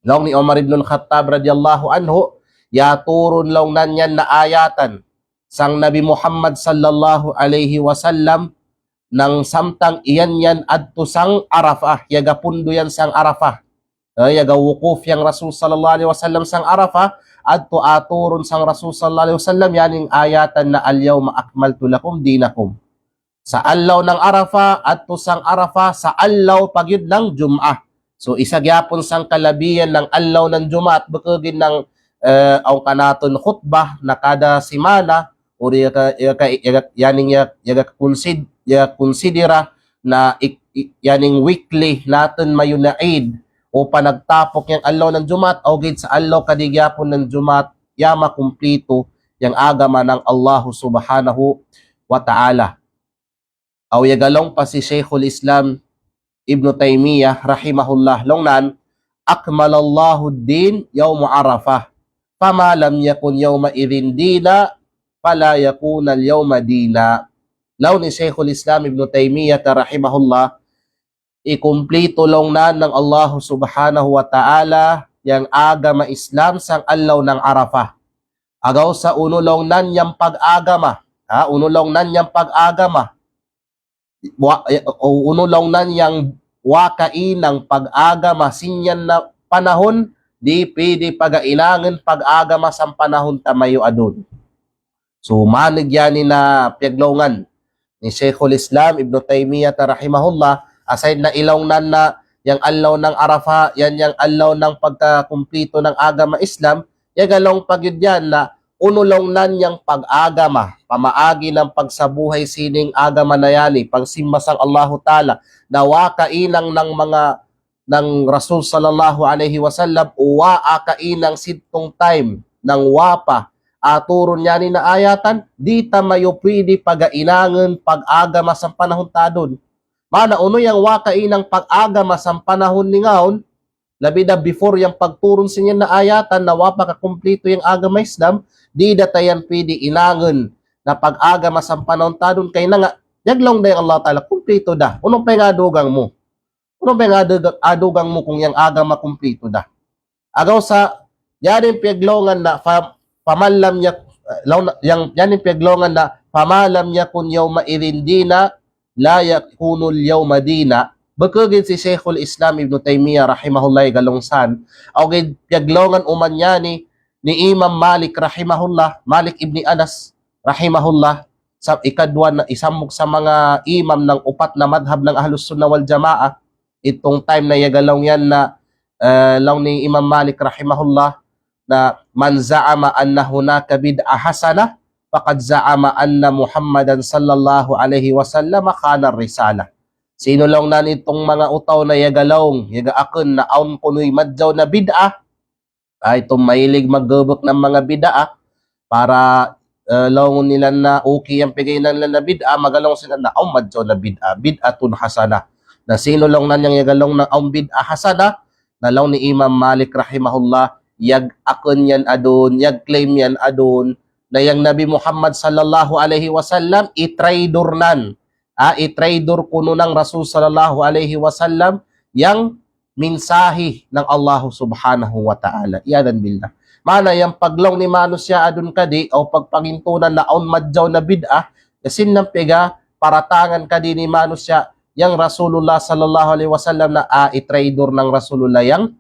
Laung ni Umar ibnul Khattab radhiyallahu anhu, yaturun laung nan yan na ayatan sang Nabi Muhammad sallallahu alaihi wasallam, nang samtang iyan yan adtu sang Arafah, yaga pundu yan sang Arafah. Eh, yaga wukuf yang Rasul sallallahu alaihi wasallam sang Arafah, adtu aturun sang Rasul sallallahu alaihi wasallam, yaning ayatan na اليوم أكملت لكم دينكم. Sa allaw nang Arafah, attu sang Arafah, sa allaw pa gid nang Jum'ah. So, isa gyapon sang kalabihan nang allaw nang Jum'ah, bukugin nang, eh, awn kanatun khutbah, na kada simana, uri iyaga, iyaga, iyaga, iyaning iyaga, iyaga kunsid-, iyaga kunsidira, na ik-, i-, iyaning weekly natun mayu na Eid, o panagtapuk yang allaw nang Jum'ah, o gid sa allaw kadi gyapon nang Jum'ah, ya makumplitu yang agama nang Allahu Subhanahu wa Ta'ala. Aw iyaga laung pa si Shaykhul Islam Ibnu Taymiyyah rahimahullah, laung nan, "Akmalallahu ad-din yawma Arafah, fama lam yakun yawma idhin dina, fala yakuna al-yawma dina." Laung ni Shaykhul Islam Ibnu Taymiyyah ta rahimahullah, ikumplitu laung nan nang Allahu Subhanahu wa Ta'ala yang agama Islam sang allaw nang Arafah. Agaw sa unu laung nan yang pag-agama. Ha, unu laung nan yang pag-agama. Wa-, eh, o, unu laung nan yang wa kainang pag-agama sin iyan na panahun, di pidi pagainangun pag-agama sang panahun tamayo adun. So, maneg iyan i na piyaglaungan ni Shaykhul Islam Ibnu Taymiyyah ta rahimahullah, aside na i laung nan na yang allaw nang Arafah, yan yang allaw nang pagkakumplitu nang agama Islam, iyaga laung pa gid iyan na unu laung nan yang pag-agama, pamaagi nang pagsabuhay sining agama na iyan i, pagsimba sang Allahu Ta'ala, na wa kainang nang manga nang Rasul sallallahu alaihi wasallam, wa kainang sintung time, nang wa pa, aturun iyan i na ayatan, di tamayo pidi pagainangun pag-agama sang panahun tadun. Mana unu yang wa kainang pag-agama sang panahun ningaun, labi da before yang pagturun sin iyan na ayatan, na wa pa kakumplitu yang agama Islam, di da tayan pidi inangun na pag-agama sang panahun tadun, kaina nga, iyaglaung da yang Allah Ta'ala, kumplitu da. Unu pa yang adugang mu? Unu pa yang adugang, adugang mu kung yang agama kumplitu da? Agaw sa, iyanin piyaglaungan na fa-, faman lam yak-, laung na, yang, iyanin piyaglaungan na, "Fama lam yakun yawma idhin dina, la yakunul yawma dina." Bukugin si Shaykhul Islam Ibnu Taymiyyah rahimahullah iyaga laung san. Aw gid piyaglaungan uman iyan i ni Imam Malik rahimahullah, Malik ibni Anas rahimahullah, sa ikadwa na isambug sa manga imam nang upat na madhab nang Ahlus Sunnah wal Jamaah, itung time na iyaga laung iyan na, eh, laung ni Imam Malik rahimahullah, na, "Man za'ama anna hunaka bid'ah hasanah, faqad za'ama anna Muhammadan sallallahu alaihi wasallam khana risalah." Sino laung nan itung manga tau na iyaga laung, iyaga akun na awn kunuy madjaw na bid'ah, ay, itung mahilig maggebek nang manga bid'ah, para, eh, laungun nila na okay yang pegainan nila na bid'ah, magalaung sila na awn madjaw na bid'ah, bid'atun hasanah. Na sino laung nan yang iyaga laung na awn bid'ah hasanah, na laung ni Imam Malik rahimahullah, iyag akun iyan adun, iyag-claim iyan adun, na yang Nabi Muhammad sallallahu alaihi wasallam itraitor nan. Ah, itraitor kunu nang Rasul sallallahu alaihi wasallam yang mensahe nang Allahu Subhanahu wa Ta'ala. Iyadan billah. Mana yang paglaung ni manusiya' adun kadi, aw pagpangintunan na awn madjaw na bid'ah, ya sin nang pega paratangan kadi ni manusiya' yang Rasulullah sallallahu alaihi wasallam na, ah, itraitor nang Rasulullah yang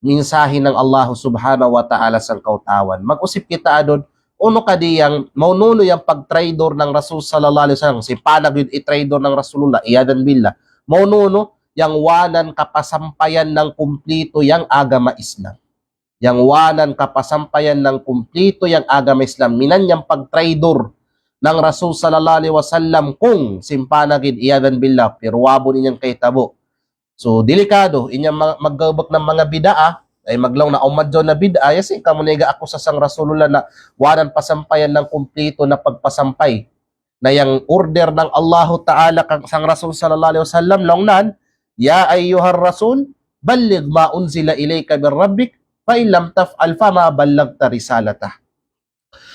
mensahe nang Allahu Subhanahu wa Ta'ala sangkautawan. Mag-usip kita adun, unu kadi yang, maununu yang pagtraitor nang Rasul sallallahu alaihi wasallam, si panagid itraitor nang Rasulullah, iyadan billah. Maununu yang wanan kapasampayan nang kumplitu yang agama Islam. Yang wanan kapasampayan nang kumplitu yang agama Islam. Minan yang pagtraitor nang Rasul sallallahu alaihi wasallam kung si panagid, iyadan billah, piruwabun inyang kahitabo. So, delikado, inyang ma-, maggebek nang manga bid'ah, ay maglaung na awn madjaw na bid'ah, ya sin kamu na iga akusa sang Rasulullah na wanan pasampayan nang kumplitu na pagpasampay. Na yang order nang Allahu Ta'ala kang sang Rasul sallallahu alaihi wasallam, laung nan, "Ya ayyuhar Rasul, balligh ma unzila ilayka min rabbik, fa in lam taf'al fama ballaghta risalatah."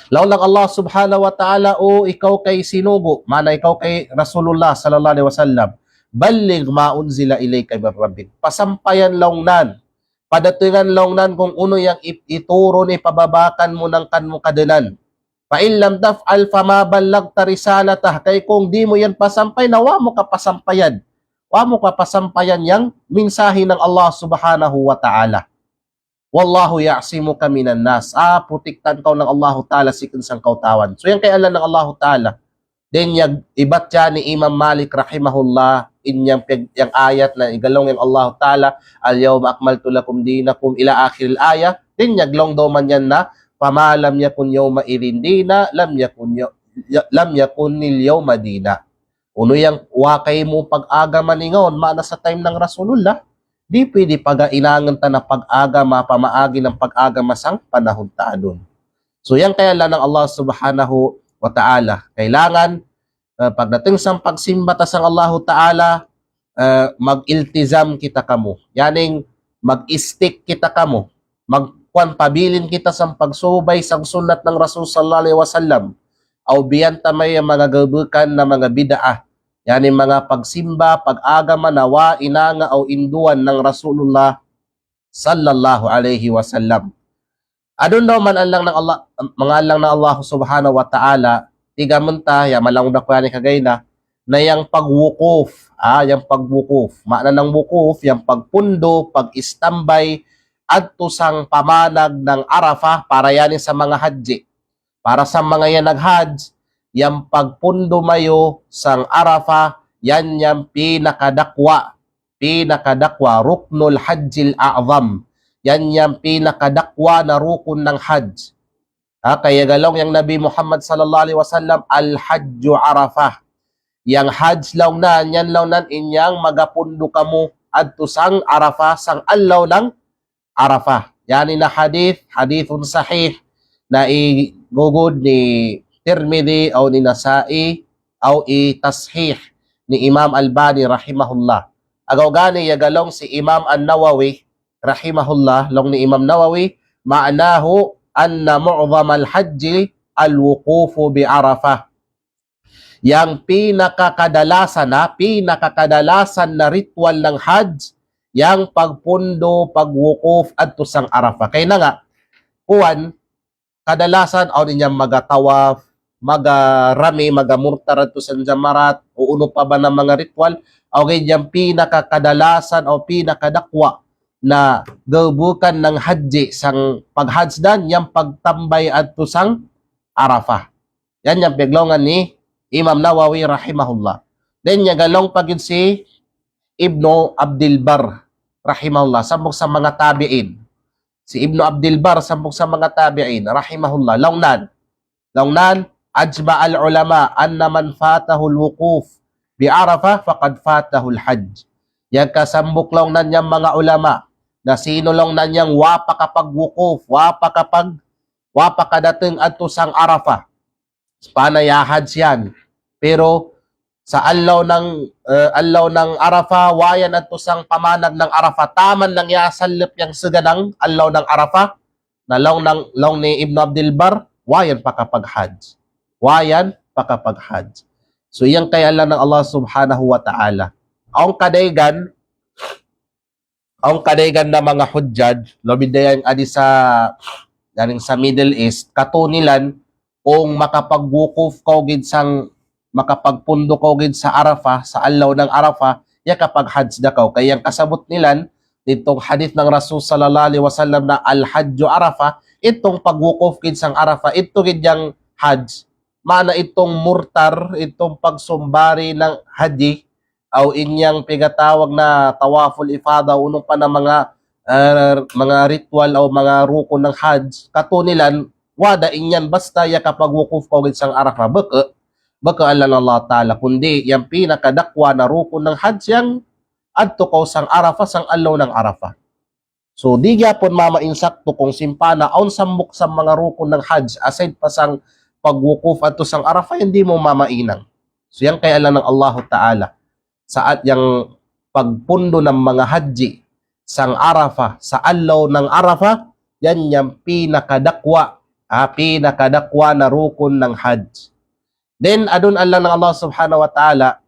Laung nang Allah Subhanahu wa Ta'ala, "O ikaw kay sinugo'," mana ikaw kay Rasulullah sallallahu alaihi wasallam, "Balligh ma unzila ilayka min rabbik." Pasampayan laung nan. Padatungan laung nan kung unu yang i-, iturun, ipababakan mu nang kan mu kadenan. "Fa in lam taf'al fama ballaghta risalatah." Kay kung di' mu yan pasampay, na wa' mu kapasampayan. Wa' mu kapasampayan yang mensahe nang Allah Subhanahu wa Ta'ala. "Wallahu ya'simuka minan nas." Ah, protektahan kaw nang Allahu Ta'ala si ken sangkautawan. So, yang kay Allah nang Allahu Ta'ala. Then yang ibaca ni Imam Malik rahimahullah, in yang peg-, yang ayat na igalong yang Allah Ta'ala, "Al-yawma akmaltu lakum dinakum," ila akhiril ayah. Then yang galong doman yan na, "Fama lam yakun yawma idhin dina, lam yakun ya-, ya-, lam yakunil yawma dina." Unu yang wa kaymu pag-agama ningon, maana sa time nang Rasulullah, di pwede pagainangan ta na pag-agama, pamaagi nang pag-agama sang panahon ta adun. So, yang kailangan nang Allah Subhanahu wa Ta'ala, kailangan, eh, pagdating sang pagsimba ta sang Allahu Ta'ala, eh, mag-iltizam kita kamu. Yaning mag-stick kita kamu. Magkuan, pabilin kita sang pagsubay sang sunnat nang Rasul sallallahu alaihi wasallam. Aw biyan ta mayo yang manga gabukan na manga bid'ah. Yani manga pagsimba, pag-agama na wa inanga aw induan nang Rasulullah sallallahu alaihi wasallam. Adun daw mangallang nang Allah, mangallang nang Allah Subhanahu wa Ta'ala, tiga menta, ya malang da ku yani kagayna, na yang pagwukuf, ah, yang pagwukuf. Maana nang wukuf, yang pagpundo, pag-istambay, adtu sang pamanag nang Arafah, para yani sa manga hadji. Para sa manga yang naghadj, yang pagpundo mayo sang Arafah, yan yang pinakadakwa, pinakadakwa, ruknul hajjil a'zam. Yan yang pinakadakwa na rukun nang hadj. Ha, kaya galong yang Nabi Muhammad sallallahu alaihi wasallam, "Al-hajju Arafah." Yang hadj laung nan, yan laung nan in yang magapundo kamu adtu sang Arafah, sang allaw nang Arafah. Yani na hadith, hadithun sahih, na igugud ni Tirmidhi, aw ni Nasa'i, aw itashih ni Imam Albani rahimahullah. Agaw gani ya galong si Imam An-Nawawi rahimahullah, laung ni Imam Nawawi, "Ma'nahu anna mu'zamal hajji al-wuqufu bi Arafah." Yang pinakakadalasan na, pinakakadalasan na ritual nang hadj, yang pagpundo, pagwukuf, adtu sang Arafah. Kaya na nga, kuwan, kadalasan, awn in yang magatawaf, magarami, magamurtar adtu sang jamarat, o unu pa ba na manga ritual, awn in yang pinakakadalasan, o pinakadakwa na gabukan nang hadji sang paghadj dan, yang pagtambay adtu sang Arafah. Yan yang paglaungan ni Imam Nawawi rahimahullah. Then yang galaung pa gid si Ibnu Abdil Barr rahimahullah, sampuk sa manga tabi'in. Si Ibnu Abdil Barr, sampuk sa manga tabi'in rahimahullah, laung nan. Laung nan, "Ajma'al ulama anna man fatahul wuquf bi Arafah faqad fatahul hajj." Yang kasampuk laung nan yang manga ulama, na sino laung nan yang wa pakapagwukuf, wa pakapag-, wa pakadateng adtu sang Arafah, pana ya hadj yan. Pero sa allaw nang, eh, allaw nang Arafah, wa yan adtu sang pamanag nang Arafah, taman nang ya sallep yang sega nang allaw nang Arafah, na laung nang, laung ni Ibnu Abdil Barr, wa yan pakapaghadj. Wa yan pakapaghadj. So, yang kailangan nang Allah Subhanahu wa Ta'ala. Awn kadaygan, awn kadaygan na manga hujjaj, lobid da yang adi sa, daning sa Middle East, katu nilan, ung makapagwukuf kaw gid sang, makapagpundo kaw gid sa Arafah, sa allaw nang Arafah, ya kapaghadj da kaw. Kaya yang kasabut nilan, nitong hadith nang Rasul sallallahu alaihi wasallam na "Al-hajju Arafah," itong pagwukuf gid sang Arafah, ito gid yang hadj. Maana itong murtar, itong pagsumbari nang hadji, aw in yang pigatawag na tawaful ifada, unu pa na manga, eh, manga ritual aw manga rukun nang hadj, katu nilan, wada in yan basta ya kapagwukuf kaw gid sang Arafah, beke, beke allan Allah Ta'ala, kundi yang pinakadakwa na rukun nang hadj yang adtu kaw sang Arafah, sang allaw nang Arafah. So, di' giyapon mamain sakto kung simpana awn sambuk sa manga rukun nang hadj, aside pa sang pagwukuf adtu sang Arafah, yan di' mo mamainang. So, yang kailangan nang Allahu Ta'ala, saat yang pagpundo nang manga hadji sang Arafah, sa allaw nang Arafah, yan yang pinakadakwa, ah, pinakadakwa na rukun nang hadj. Then, adun allan nang Allah Subhanahu wa Ta'ala,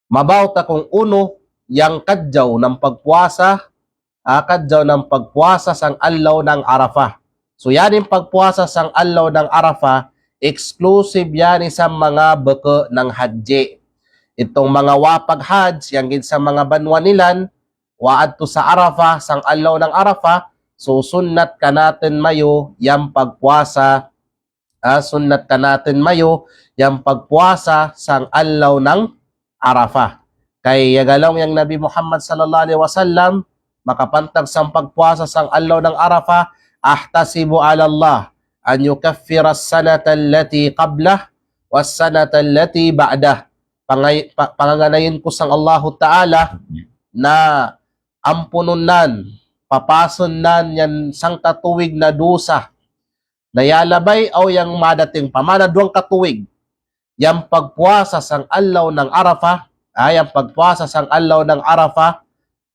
mabaw ta kung unu yang kadjaw nang pagpuasa, ah, kadjaw nang pagpuasa sang allaw nang Arafah. So, yaning pagpuasa sang allaw nang Arafah, exclusive yani sa manga beke nang hadji. Itong manga wa paghadj, yang gid sa manga banwa nilan, wa adtu sa Arafah, sang allaw nang Arafah, so sunnat kanatun mayo yang pagpuasa Ah, sunnat kanatin mayu yang pagpuasa sang allaw nang Arafah. Kay iyaga laung yang Nabi Muhammad sallallahu alaihi wasallam, makapantag sang pagpuasa sang allaw nang Arafah, "Ahtasibu 'ala Allah an yukaffira as-sanata allati qablah was-sanata allati ba'dah." Pangay-, pa-, panganganayin ku sang Allahu Ta'ala na ampunun nan, papasun nan yan sangkatuwig na dusa na iyalabay aw yang madating pa, mana duwang katuwig. Yang pagpuasa sang allaw nang Arafah, ah, yang pagpuasa sang allaw nang Arafah,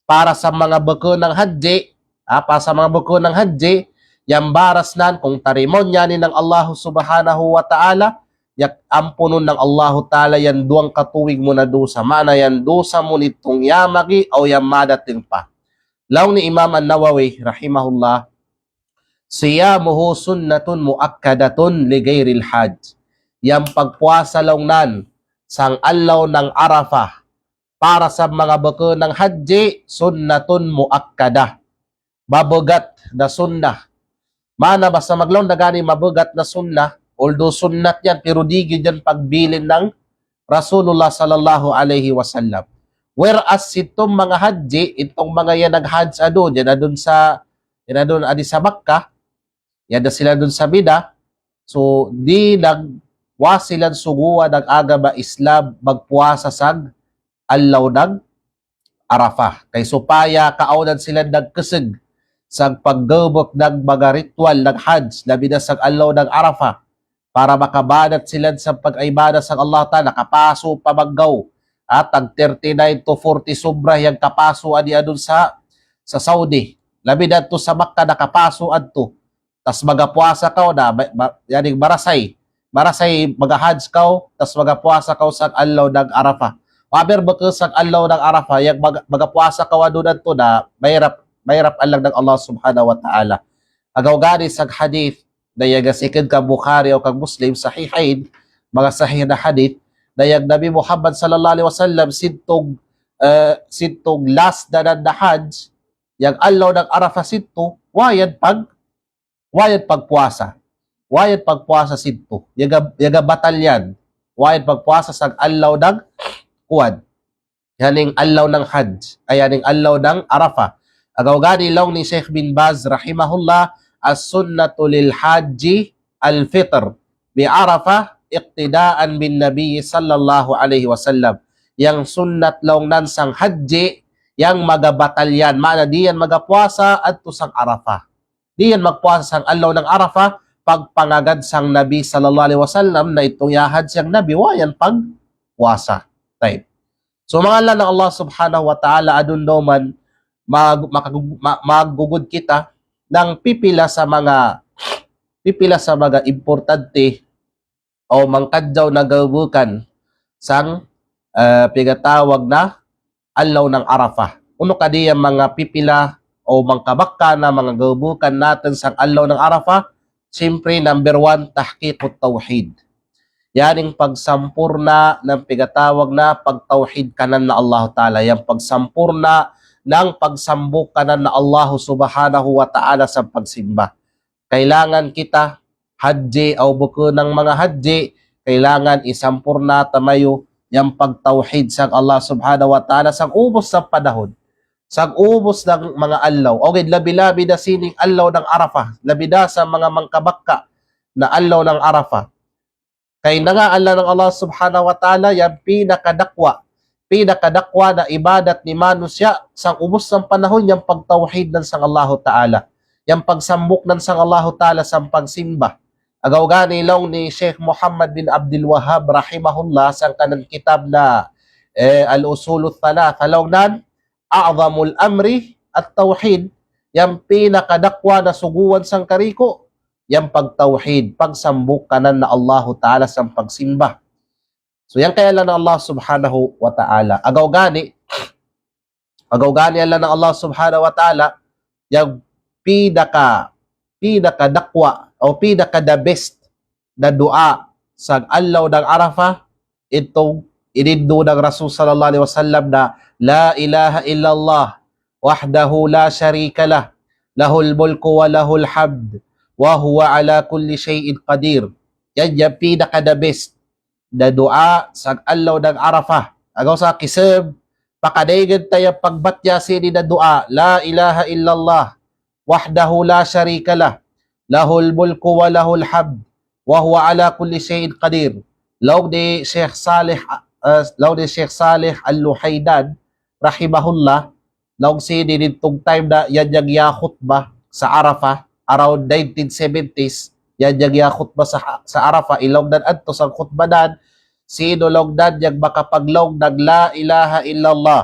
para sa manga beken nang hadji, ah, para sa manga beken nang hadji, yang baras nan kung tarimaun iyan nang Allahu Subhanahu wa Ta'ala, yak ampunun nang Allahu Ta'ala yang duwang katuwig mu na dusa, mana yang dusa mu nitung iyamagi aw yang madating pa. Laung ni Imam An-Nawawi rahimahullah, "Siyamuhu sunnatun muakkadatun li ghairil hajj." Yang pagpuasa laung nan sang allaw nang Arafah para sa manga beken nang hadji, sunnatun muakkadah. Mabagat na sunnah. Mana basa maglaung da gani mabagat na sunnah, although sunnat iyan, pero digi iyan pagbilin nang Rasulullah sallallahu alaihi wasallam. Whereas itung manga hadji, itung manga iyan nag-hajj adun, iyan adun sa, iyan adun adi sa Makkah, iyan da sila adun sa Mina, so di nag-, wa sila suguwa nag-agama Islam magpuasa sang allaw nang Arafah. Kay supaya kaawnan sila nagkeseg sang paggebek nang manga ritual nang hajj, labi na sang allaw nang Arafah. Para makabadat sila sang pag-ibadat sang Allah Ta'ala, nakapasu pa banggaw. Ah, tag thirty-nine to forty sobra yang kapasu adi adun sa, sa Saudi. Labi na adtu sa Makkah nakapasu adtu. Tas magapuasa kaw na, ba-, ba-, iyaning marasay. Marasay maghahajj kaw, tas magapuasa kaw sang allaw nang Arafah. Wa biya' beken sang allaw nang Arafah, yang maga-, magapuasa kaw adun adtu na, mahirap, mahirap allang nang Allah Subhanahu wa Ta'ala. Agaw gani sang hadith, na iyaga siked kang Bukhari aw kang Muslim, Sahihain, manga sahih na hadith, na yang Nabi Muhammad sallallahu alaihi wasallam sintung, eh, sintung last na, na, na hajj, yang allaw nang Arafah sintu, wa iyan pag-, wa iyan pagpuasa. Wa iyan pagpuasa sintu. Iyaga, iyaga batal iyan. Wa iyan pagpuasa sang allaw nang kuwan. Iyaning allaw nang hajj. Ay, iyaning allaw nang Arafah. Agaw gani laung ni Sheikh bin Baz rahimahullah, "As-sunnatu lil hajji al-fitr bi Arafah iqtida'an bin Nabi sallallahu alaihi wasallam." Yang sunnat laung nan sang hadji, yang magabatal iyan. Mana di iyan magapuasa adtu sang Arafah. Di iyan magpuasa sang allaw nang Arafah, pagpangagad sang Nabi sallallahu alaihi wasallam, na itung iyahajj sang Nabi, wa iyan pagpuasa. Tayyib. So, manga allan nang Allah Subhanahu wa Ta'ala, adun daw man mag-, makag-, ma-, maggugud kita nang pipila sa manga, pipila sa manga importante aw mangkadjaw na gabukan sang, eh, pigatawag na allaw nang Arafah. Unu kadi iyan manga pipila aw mangkabakka na manga gabukan natin sang allaw nang Arafah? Siyempre, number one, tahqiqut tawhid. Iyaning pagsampurna' nang pigatawag na pagtawhid kanan na Allah Ta'ala. Yang pagsampurna' nang pagsambuk kanan na Allah Subhanahu wa Ta'ala sa pagsimba. Kailangan kita hadji aw beken nang manga hadji, kailangan isampurna' tamayu yang pagtawhid sang Allah Subhanahu wa Ta'ala sang ubus sa panahon. Sang ubus nang manga allaw. Oke, labi-labi da sining allaw nang Arafah. Labi da sa manga mangkabakka na allaw nang Arafah. Kay nangalan nang Allah Subhanahu wa Ta'ala yang pinakadakwa, pinakadakwa na ibadat ni manusiya' sang ubus sang panahon yang pagtawhid nan sang Allahu Ta'ala, yang pagsambuk nan sang Allahu Ta'ala sang pagsimba. Agaw gani laung ni Sheikh Muhammad bin Abdul Wahhab rahimahullah sangkanan kitab na, eh, Al-Usulut Thalatha, laung nan, "A'zamul amri at-tawhid," yang pinakadakwa na suguwan sangkariku, yang pagtawhid, pagsambuk kanan na Allahu Ta'ala sang pagsimba. So, yang kay allan nang Allah Subhanahu wa Ta'ala. Agaw gani, agaw gani allan nang Allah Subhanahu wa Ta'ala, yang pinaka, pinakadakwa, o pinaka the best na du'a sang allaw nang Arafah, itung inindu nang Rasul sallallahu alaihi wasallam na, "La ilaha illallah, wahdahu la sharika lah, lahul mulku wa lahul hamd, wa huwa ala kulli shay'in qadir." Yan yang pinaka the best na du'a sang allo nang Arafah. Agaw sa kisab, pakadayganta yang pagbatcha sini na du'a, لا إله إلا الله وحده لا شريك له، له الملك وله الحمد وهو على كل شيء قدير. Laung ni Sheikh Saleh, eh, laung ni Sheikh Saleh Al-Luhaydan, rahimahullah, laung sini didtu time na yan yang iyakhutba sa Arafah, around nineteen seventies, yan yang iyakhutba sa, sa Arafah, ilaung nan anto sang khutba nan, sino laung nan yang makapaglaung nang لا إله إلا الله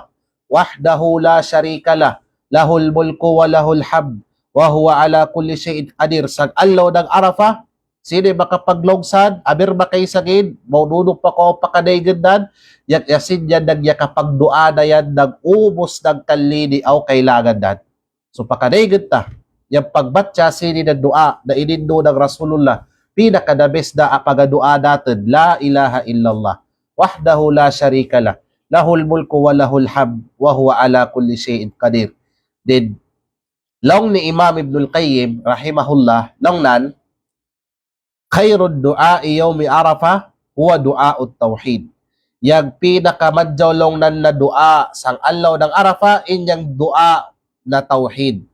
وحده لا شريك له، له الملك وله الحمد وهو على كل شيء قدير. Sang allo nang Arafah, sini makapaglaung san, amir makaisa gid, mau nunu pa ko pakadaygen nan, yak yasin yan nang yakapagdu'a na yan nang ubus nang kalili aw kailangan nan. So pakadaygenta, yang pagbatcha sini na du'a na inindu nang Rasulullah, pinaka the best na apagadu'a natin, لا إله إلا الله وحده لا شريك له، له الملك وله الحمد وهو على كل شيء قدير. Then, laung ni Imam Ibnul Qayyim, rahimahullah, laung nan, خير دعاء يوم عرفة هو دعاء التوحيد. Yang pinakamadjaw laung nan na du'a sang allo nang Arafah, in yang du'a na tawhid.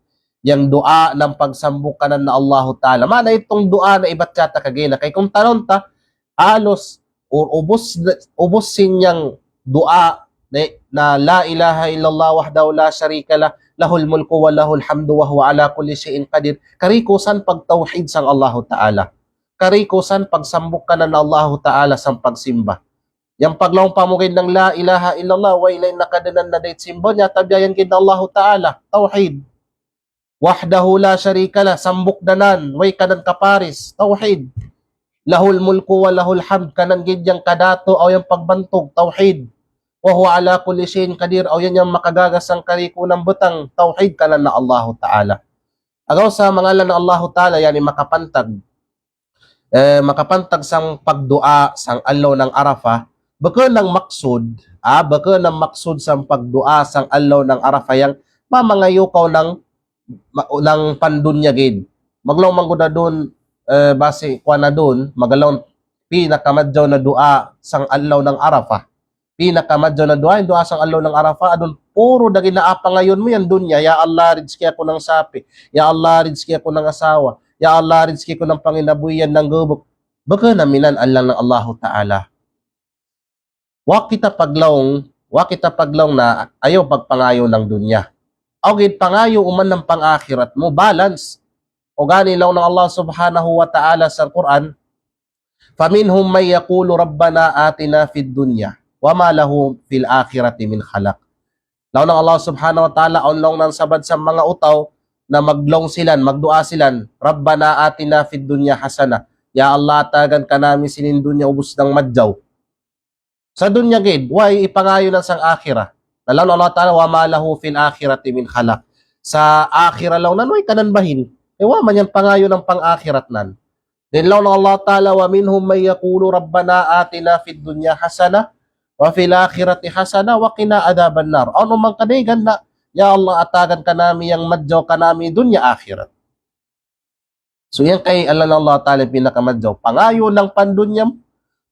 Yang du'a nang pagsambuk kanan na Allahu Ta'ala. Mana itung du'a na ibatcha ta kagina. Kay kung tanong ta, alos, u-, ubus, ubus sin yang du'a na, na لا إله إلا الله وحده لا شريك له، له الملك وله الحمد وهو على كل شيء قدير. Karikusan pagtawhid sang Allahu Ta'ala. Karikusan pagsambuk kanan Allahu Ta'ala sang pagsimba. Yang paglaung pamugin nang لا إله إلا الله, way lain na kadanan na dait simba, nya tabiya yan gid Allahu Ta'ala. Tawhid. وحده لا شريك له, sambuk danan, way kanan kaparis, tawhid. له الملك وله الحمد, kanan gid yang kadato aw yang pagbantug, tawhid. وهو على كل شيء قدير, aw yan yang makagaga sang karikunan butang, tawhid kanan na Allahu Ta'ala. Agaw sa mangalan na Allahu Ta'ala, yani makapantag. Eh, makapantag sang pagdu'a sang allo nang Arafah, baka nang maksud, ah, baka nang maksud sang pagdu'a sang allo nang Arafah yang mamangayu kaw nang, ma-, nang pandunya gid. Maglaung mangguda dun, eh, basi kuana dun, maglaung pinakamadjaw na du'a sang allo nang Arafah. Pinakamadjaw na du'a, in du'a sang allo nang Arafah, adun puro dagi na apangayun mu yan dunya. Ya Allah, rizki aku nang sapi. Ya Allah, rizki aku nang asawa. Ya Allah, rizki aku nang panginabuyan nang gubuk. Baka na minan alang nang Allahu Ta'ala. Wa kita paglaung, wa kita paglaung na ayaw pagpangayu nang dunya. Aw gid pangayu uman nang pang-akhirat mu, balance. O gani laung nang Allah Subhanahu wa Ta'ala sa Qur'an, فمنهم من يقول ربنا آتنا في الدنيا وما له في الآخرة من خلاق. Laung nang Allah Subhanahu wa Ta'ala, awn laung nang sabat sa manga utaw na maglaung silan, magdu'a silan, ربنا آتنا في الدنيا حسنة. Ya Allah, atagan kanami sinin dunya ubus nang madjaw. Sa dunya gid, way ipangayu nan sang akhirah. Na laung nang Allah Ta'ala, وما له في الآخرة من خلاق. Sa akhirah laung nan, way kanan bahin. E, wa man yan pangayu nang pang-akhirat nan. Then laung nang Allah Ta'ala, ومنهم من يقول ربنا آتنا في الدنيا حسنة وفي الآخرة حسنة وقنا عذاب النار. Awn uman kadaygan na, ya Allah, atagan kanami yang madjaw kanami dunya akhirat. So, yan kay alang nang Allah Ta'ala pinakamadjaw. Pangayu nang pandunya,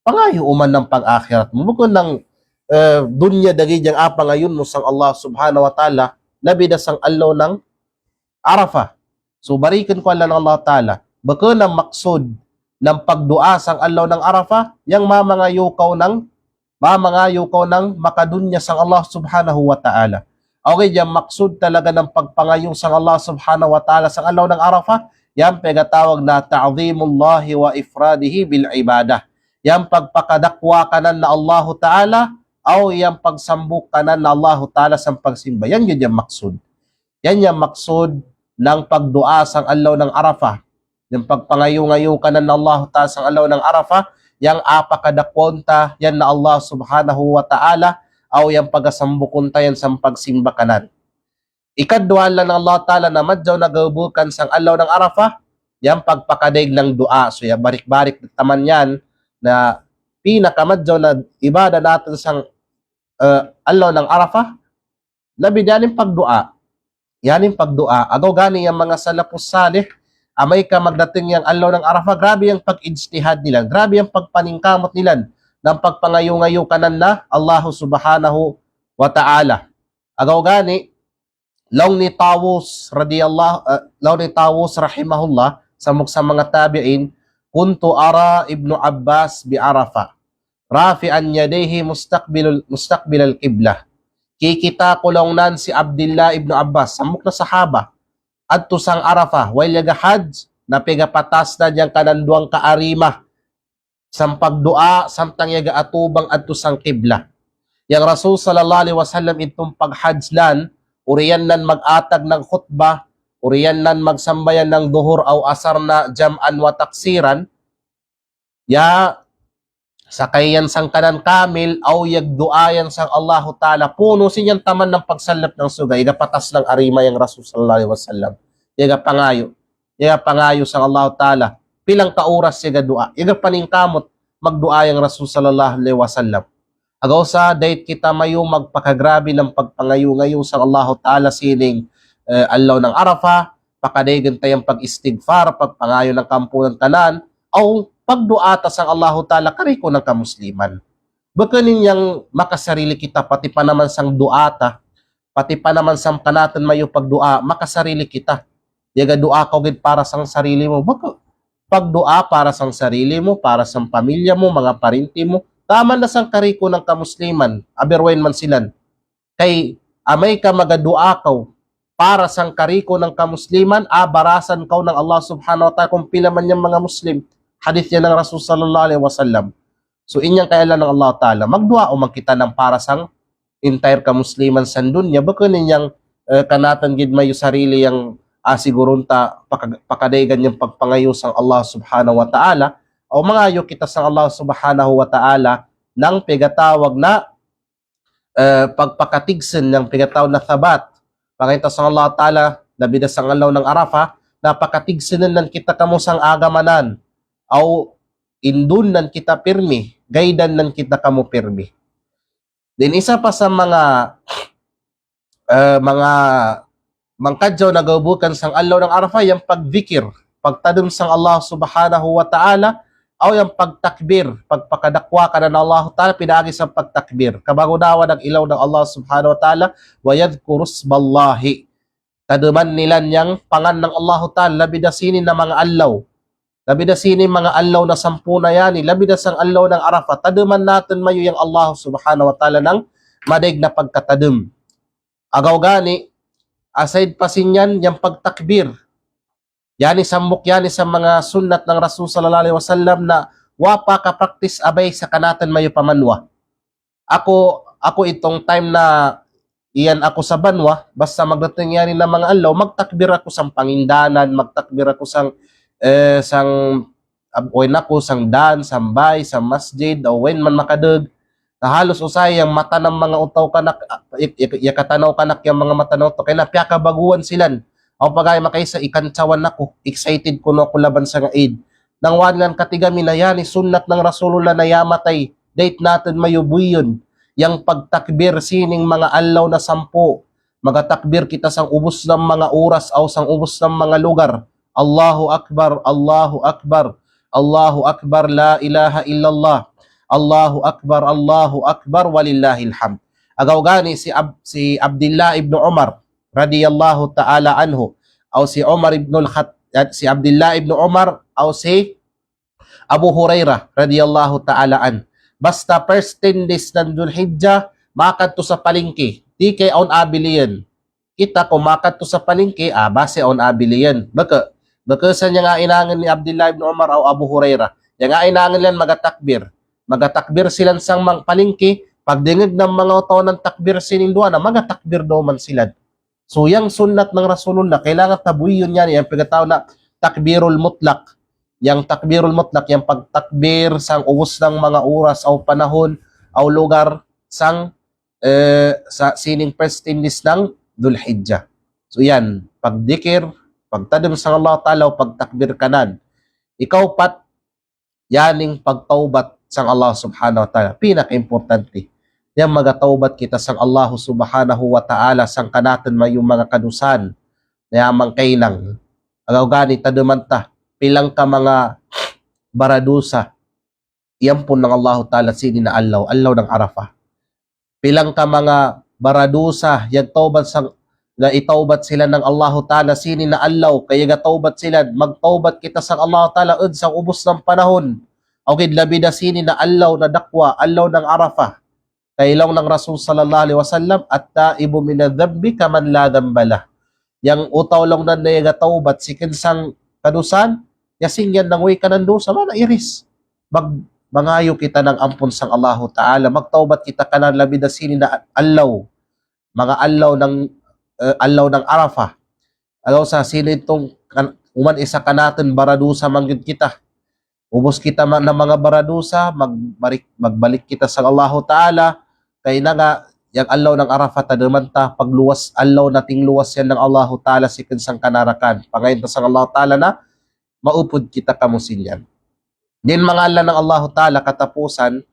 pangayu uman nang pang-akhirat mu. Bukun nang, eh, dunya dagi yang apangayun mu sang Allah Subhanahu wa Ta'ala, labi da sang allo nang Arafah. So, barikan ku alang nang Allah Ta'ala. Baka nang maksud nang pagdu'a sang allo nang Arafah, yang mamangayu kaw nang mamangayu kaw nang makadunya sang Allah Subhanahu wa Ta'ala. Aw gid yang maksud talaga nang pagpangayu sang Allah Subhanahu wa Ta'ala sang allo nang Arafah, yang pagatawag na تعظيم الله وإفراده بالعبادة. Yang pagpakadakwa kanan na Allahu Ta'ala, aw yang pagsambuk kanan na Allahu Ta'ala sang pagsimba. Yan gid yang maksud. Yan yang maksud nang pagdu'a sang allo nang Arafah. Yang pagpangayu-ngayu kanan na Allahu Ta'ala sang allo nang Arafah, yang apakadakwaun ta yan na Allah Subhanahu wa Ta'ala, aw yang pagasambukun ta yan sang pagsimba kanan. Ikadwa alang nang Allah Ta'ala na madjaw na gabukan sang allo nang Arafah, yang pagpakadaig nang du'a. So, ya, barik-barik taman yan na pinakamadjaw na ibadah natin sang, eh, allo nang Arafah, labi da yan in pagdu'a. Yan in pagdu'a. Agaw gani yang manga salafus salih, Amay ka magdating yang allo nang Arafah, grabe yang pag-ijtihad nilan, grabe yang pagpaningkamot nilan, nang pagpangayo-ngayo kanan na Allahu Subhanahu wa Ta'ala. Agaw gani, laung ni Tawus radiyallahu, eh, laung ni Tawus rahimahullah, sampuk sa manga tabi'in, "Kuntu ara Ibnu Abbas bi Arafah, rafi'an yadayhi mustaqbilul, mustaqbilal qiblah." Kikita ku laung nan si Abdillah ibnu Abbas, sampuk na sahaba, adtu sang Arafah, while yaga hajj, na pegapataas na yang kanan duwang ka arima, sang pagdu'a, samtang yaga atubang adtu sang qiblah. Yang Rasul sallallahu alaihi wasallam intung paghajj nan, uriyan nan mag-atag nang khutbah, uriyan nan magsambayan nang duhur aw asar na jam'an wa taksiran, ya, sakay yan sang kanan kamil, aw yagdu'a yan sang Allahu Ta'ala, punu' sin yan taman nang pagsallap nang surga', yaga pataas nang arima yang Rasul sallallahu alaihi wasallam. Yaga pangayu, yaga pangayu sang Allahu Ta'ala. Pilang ka oras yaga du'a, yaga paningkamot magdu'a yang Rasul sallallahu alaihi wasallam. Agaw sa, dait kita mayu magpakagrabe nang pagpangayu-ngayu sang Allahu Ta'ala sining, eh, allo nang Arafah, pakadaygen ta yang pag-istighfar, pagpangayu nang kaampunan tanan, aw pagdu'a ta sang Allahu Ta'ala kariko nang kamusliman. Bukun in yang makasarili kita, pati panaman sang du'a ta, pati panaman sang kanatun mayu pagdu'a, makasarili kita. Yaga du'a kaw gid para sang sarili mu, bukun. Pagdu'a para sang sarili mu, para sang pamilya mu, manga parinti mu, taman da sang kariko nang kamusliman, aber wain man silan. Kay amay ka magadu'a kaw para sang kariko nang kamusliman, a, barasan kaw nang Allah Subhanahu wa Ta'ala kum pila man yang manga Muslim. Hadith yan nang Rasul sallallahu alaihi wasallam. So, in yang kayallan nang Allah Ta'ala, magdu'a uman kita nang para sang entire kamusliman sang dunya, bukun in yang, eh, kanatun gid mayu sarili yang, a, sigurun ta paka-, pakadaygan yang pagpangayu sang Allah Subhanahu wa Ta'ala, aw mangayu kita sang Allah Subhanahu wa Ta'ala nang pegatawag na eh, pag-, pagpakatigsun yang pegatawag na thabat. Pangita sang Allah Ta'ala, labi da sang allo nang Arafah, na pakatigsunun nan kita kamu sang agama nan. Aw indun nan kita pirmi, gaidan nan kita kamu pirmi. Then isa pa sa manga, eh, manga mangkadjaw na gabukan sang allo nang Arafah, yang pagdikir, pagtadum sang Allah Subhanahu wa Ta'ala, aw yang pagtakbir, pagpakadakwa kanan Allah Ta'ala, pinaagi sang pagtakbir. Kabago dawa nag ilaw nang Allah Subhanahu wa Ta'ala, "Wa yadhkuru ismallahi." Taduman nilan yang pangan nang Allah Ta'ala, labi da sini na manga allo. Labi da sini manga allo na sampurna' yani, labi da sang allo nang Arafah. Taduman natun mayu yang Allah Subhanahu wa Ta'ala nang madaig na pagkatadum. Agaw gani, aside pa sin yan, yang pagtakbir. Yani sambuk yani sa manga sunnat nang Rasul sallallahu alaihi wasallam na wa pa kapraktis abay sa kanatun mayu pamanwa. Aku, aku itong time na iyan aku sa banwa, basta magdating yani na manga allo, magtakbir aku sang pangindanan, magtakbir aku sang, eh, sang ab-, owen aku sang dan, sang bay, sang masjid, owen man makadug. Na halos usay yang mata nang manga utaw kanak, ah, ik-, ik-, iya katanaw kanak yang manga mata nang utaw, kay na piyakabaguan silan. Aw pagay makaisa, ikantsawan aku, excited kuno aku laban sanga Eid. Nang wani nan katiga mi na yani sunnat nang Rasulullah na iya matay, dait natun mayu buyon, yang pagtakbir sining manga allo na sampu. Magatakbir kita sang ubus nang manga oras aw sang ubus nang manga lugar. Allahu Akbar, Allahu Akbar, Allahu Akbar, la ilaha illallah. Allahu Akbar, Allahu Akbar, walillahil hamd. Agaw gani si Ab-, si Abdillah ibnu Umar radiyallahu ta'ala anhu, aw si Umar ibnul Khat-, si Abdillah ibnu Umar, aw si Abu Hurairah radiyallahu ta'ala an. Basta first ten days nang Dhul Hijjah, makadtu sa palingki. Di kay awn abilin. Kita ku makadtu sa palingki, ah, basi awn abilin. Beke, beke sa niya nga inangan ni Abdillah ibn Umar aw Abu Hurairah. Niya nga inangan niyan magatakbir. Magatakbir silan sang mang palingki, pagdingeg nang manga utaw nang takbir sining duwa na, magatakbir du man silan. So, yang sunnat nang Rasulullah, kailangan tabuyon niyan, yang pegatawa na takbirul mutlaq. Yang takbirul mutlaq, yang pagtakbir sang ubus nang manga oras aw panahon aw lugar sang, eh, sa sining first ten days nang Dhul Hijjah. So, yan, pagdikir, pagtadum sang Allah Ta'ala, pagtakbir kanan. Ikaupat, yaning pagtaubat sang Allah Subhanahu wa Ta'ala. Pinakaimportante. Yang magataubat kita sang Allah Subhanahu wa Ta'ala, sang kanatun mayu manga kadusan. Niya mangkainang. Agaw gani tademanta, pilangka manga baradusa iampun nang Allahu Ta'ala sini na allaw, allaw nang Arafah. Pilangka manga baradusa, yagtawbat sang, ga itawbat sila nang Allahu Ta'ala sini na allaw, kaya gatawbat sila, magtawbat kita sang Allahu Ta'ala, ud sang ubus nang panahun. Aw gid labida sini na allaw na dakwa, allaw nang Arafah. Kay laung nang Rasul sallallahu alaihi wasallam, "At-taibu minadh-dhanbi kaman la dhanba lah." Yang utaw laung nan na yagatawbat sikin sang kadusan, yasing yan nang way kanan dusa, mana iris. Mag-, mangayu kita nang ampun sang Allahu Ta'ala, magtawbat kita kanan labida sini na allaw. Manga allaw nang, eh, allaw nang Arafah. Agaw sa sini tung kan-, uman isa kanatun baradusa manggid kita. Ubus kita ma-, na manga baradusa, magbalik, magbalik kita sang Allahu Ta'ala. Kay na nga, yang allaw nang Arafah tademanta, pagluwas allaw na tingluwas yan nang Allahu Ta'ala sikin sang kanarakan. Pangain ta sang Allahu Ta'ala na, maupud kita kamu sin yan. Din manga Allah nang Allahu Ta'ala katapusan,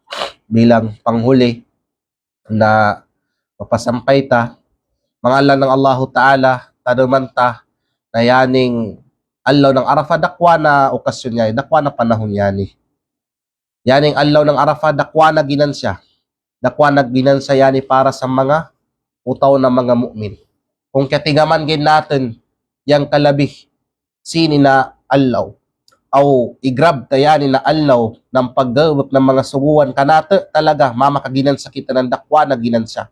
bilang panghuli, na papasampay ta, manga Allah nang Allahu Ta'ala, tademanta, na yaning allaw nang Arafah dakwa na okasyon yani, dakwa na panahun yani. Yaning allaw nang Arafah dakwa na ginansya. Dakwa na ginansya yani para sa manga utaw na manga mu'min. Kung katigaman gain natun, yang kalabih, sini na allaw. Aw, igrab ta yani na allaw, nang paggaubuk nang manga suguan kanatu, talaga, mamakaginan sa kita nang dakwa na ginansya.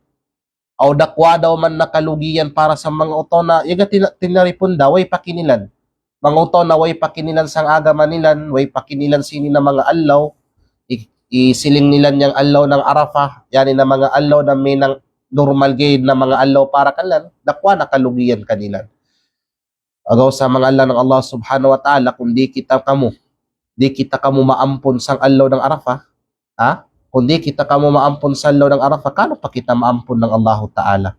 Aw dakwa daw man na kalugian para sa manga utaw na, yaga tina-, tinaripun da, way pakinilan. Manga utaw na way pakinilan sang agama nilan, way pakinilan sini na manga allaw, i-, isiling nilan yang allaw nang Arafah, yani na manga allaw na minang normal gain na manga allaw para kanlan, dakwa na kalugian kanilan. Agaw sa manga Allah nang Allah Subhanahu wa Ta'ala, kung di kita kamu, di kita kamu maampun sang allaw nang Arafah, ha? Kung di kita kamu maampun sang allaw nang Arafah, kanu pa kita maampun nang Allahu Ta'ala?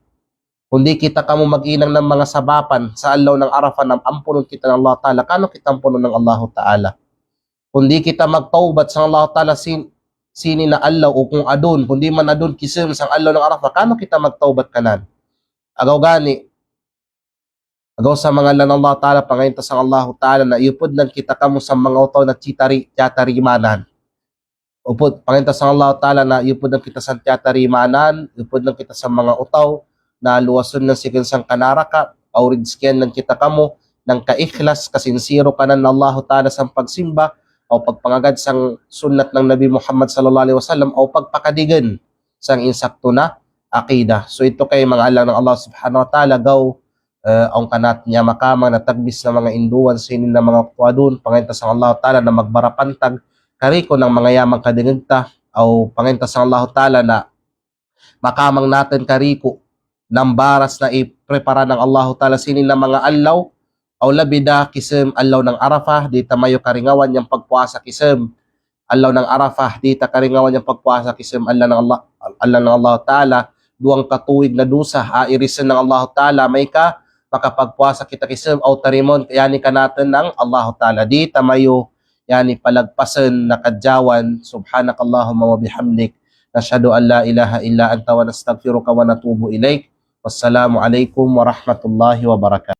Kung di kita kamu mag-inang nang manga sabapan sa allaw nang Arafah na ampunun kita nang Allahu Ta'ala, kanu kita ampunun nang Allahu Ta'ala? Kung di kita magtawbat sang Allahu Ta'ala sin-, sini na allaw o kung adun, kung di man adun kisum sang allaw nang Arafah, kanu kita magtawbat kanan? Agaw gani, agaw sa manga Allah nang Allah Ta'ala, pangain ta sang Allahu Ta'ala na iyupud nang kita kamu sa manga utaw na tiyatari-, tiyatarimanan. Upud, pangain ta sang Allahu Ta'ala na iyupud nang kita sa tiyatarimanan, iyupud nang kita sa manga utaw na luwasun nang sikin sang kanaraka, aw rizkian nang kita kamu nang kaikhlas, kasinsiro kanan Allahu Ta'ala sang pagsimba, aw pagpangagad sang sunnat nang Nabi Muhammad sallallahu alaihi wasallam, aw pagpakadigan sang insakto na aqidah. So itu kay manga Allah nang Allah Subhanahu wa Ta'ala, gaw, eh, awn kanat niya makamang na tagbis na manga induan sinin na manga kuadun, pangain ta sang Allahu Ta'ala na magbarapantag kariku nang manga yamang kadingeg ta, aw pangain ta sang Allahu Ta'ala na makamang natun kariku nang baras na iprepara nang Allahu Ta'ala sinin na manga allaw, aw labida kisum allaw nang Arafah, di tamayo karingawan yang pagpuasa kisum allaw nang Arafah, di ta karingawan yang pagpuasa kisum allaw nang Allah, allaw nang Allahu Ta'ala, duwang katuwig na dusa, a, irisun nang Allahu Ta'ala, mayka makapagpuasa kita kisum, aw tarimaun yani kanatun nang Allahu Ta'ala, di tamayo yani palagpasun na kadjawan. Subhanakallahumma wa bihamdik, nashhadu an la ilaha illa anta wa nastaghfiruka wa natubu ilaik. Wassalamu alaikum warahmatullahi wabarakatuh.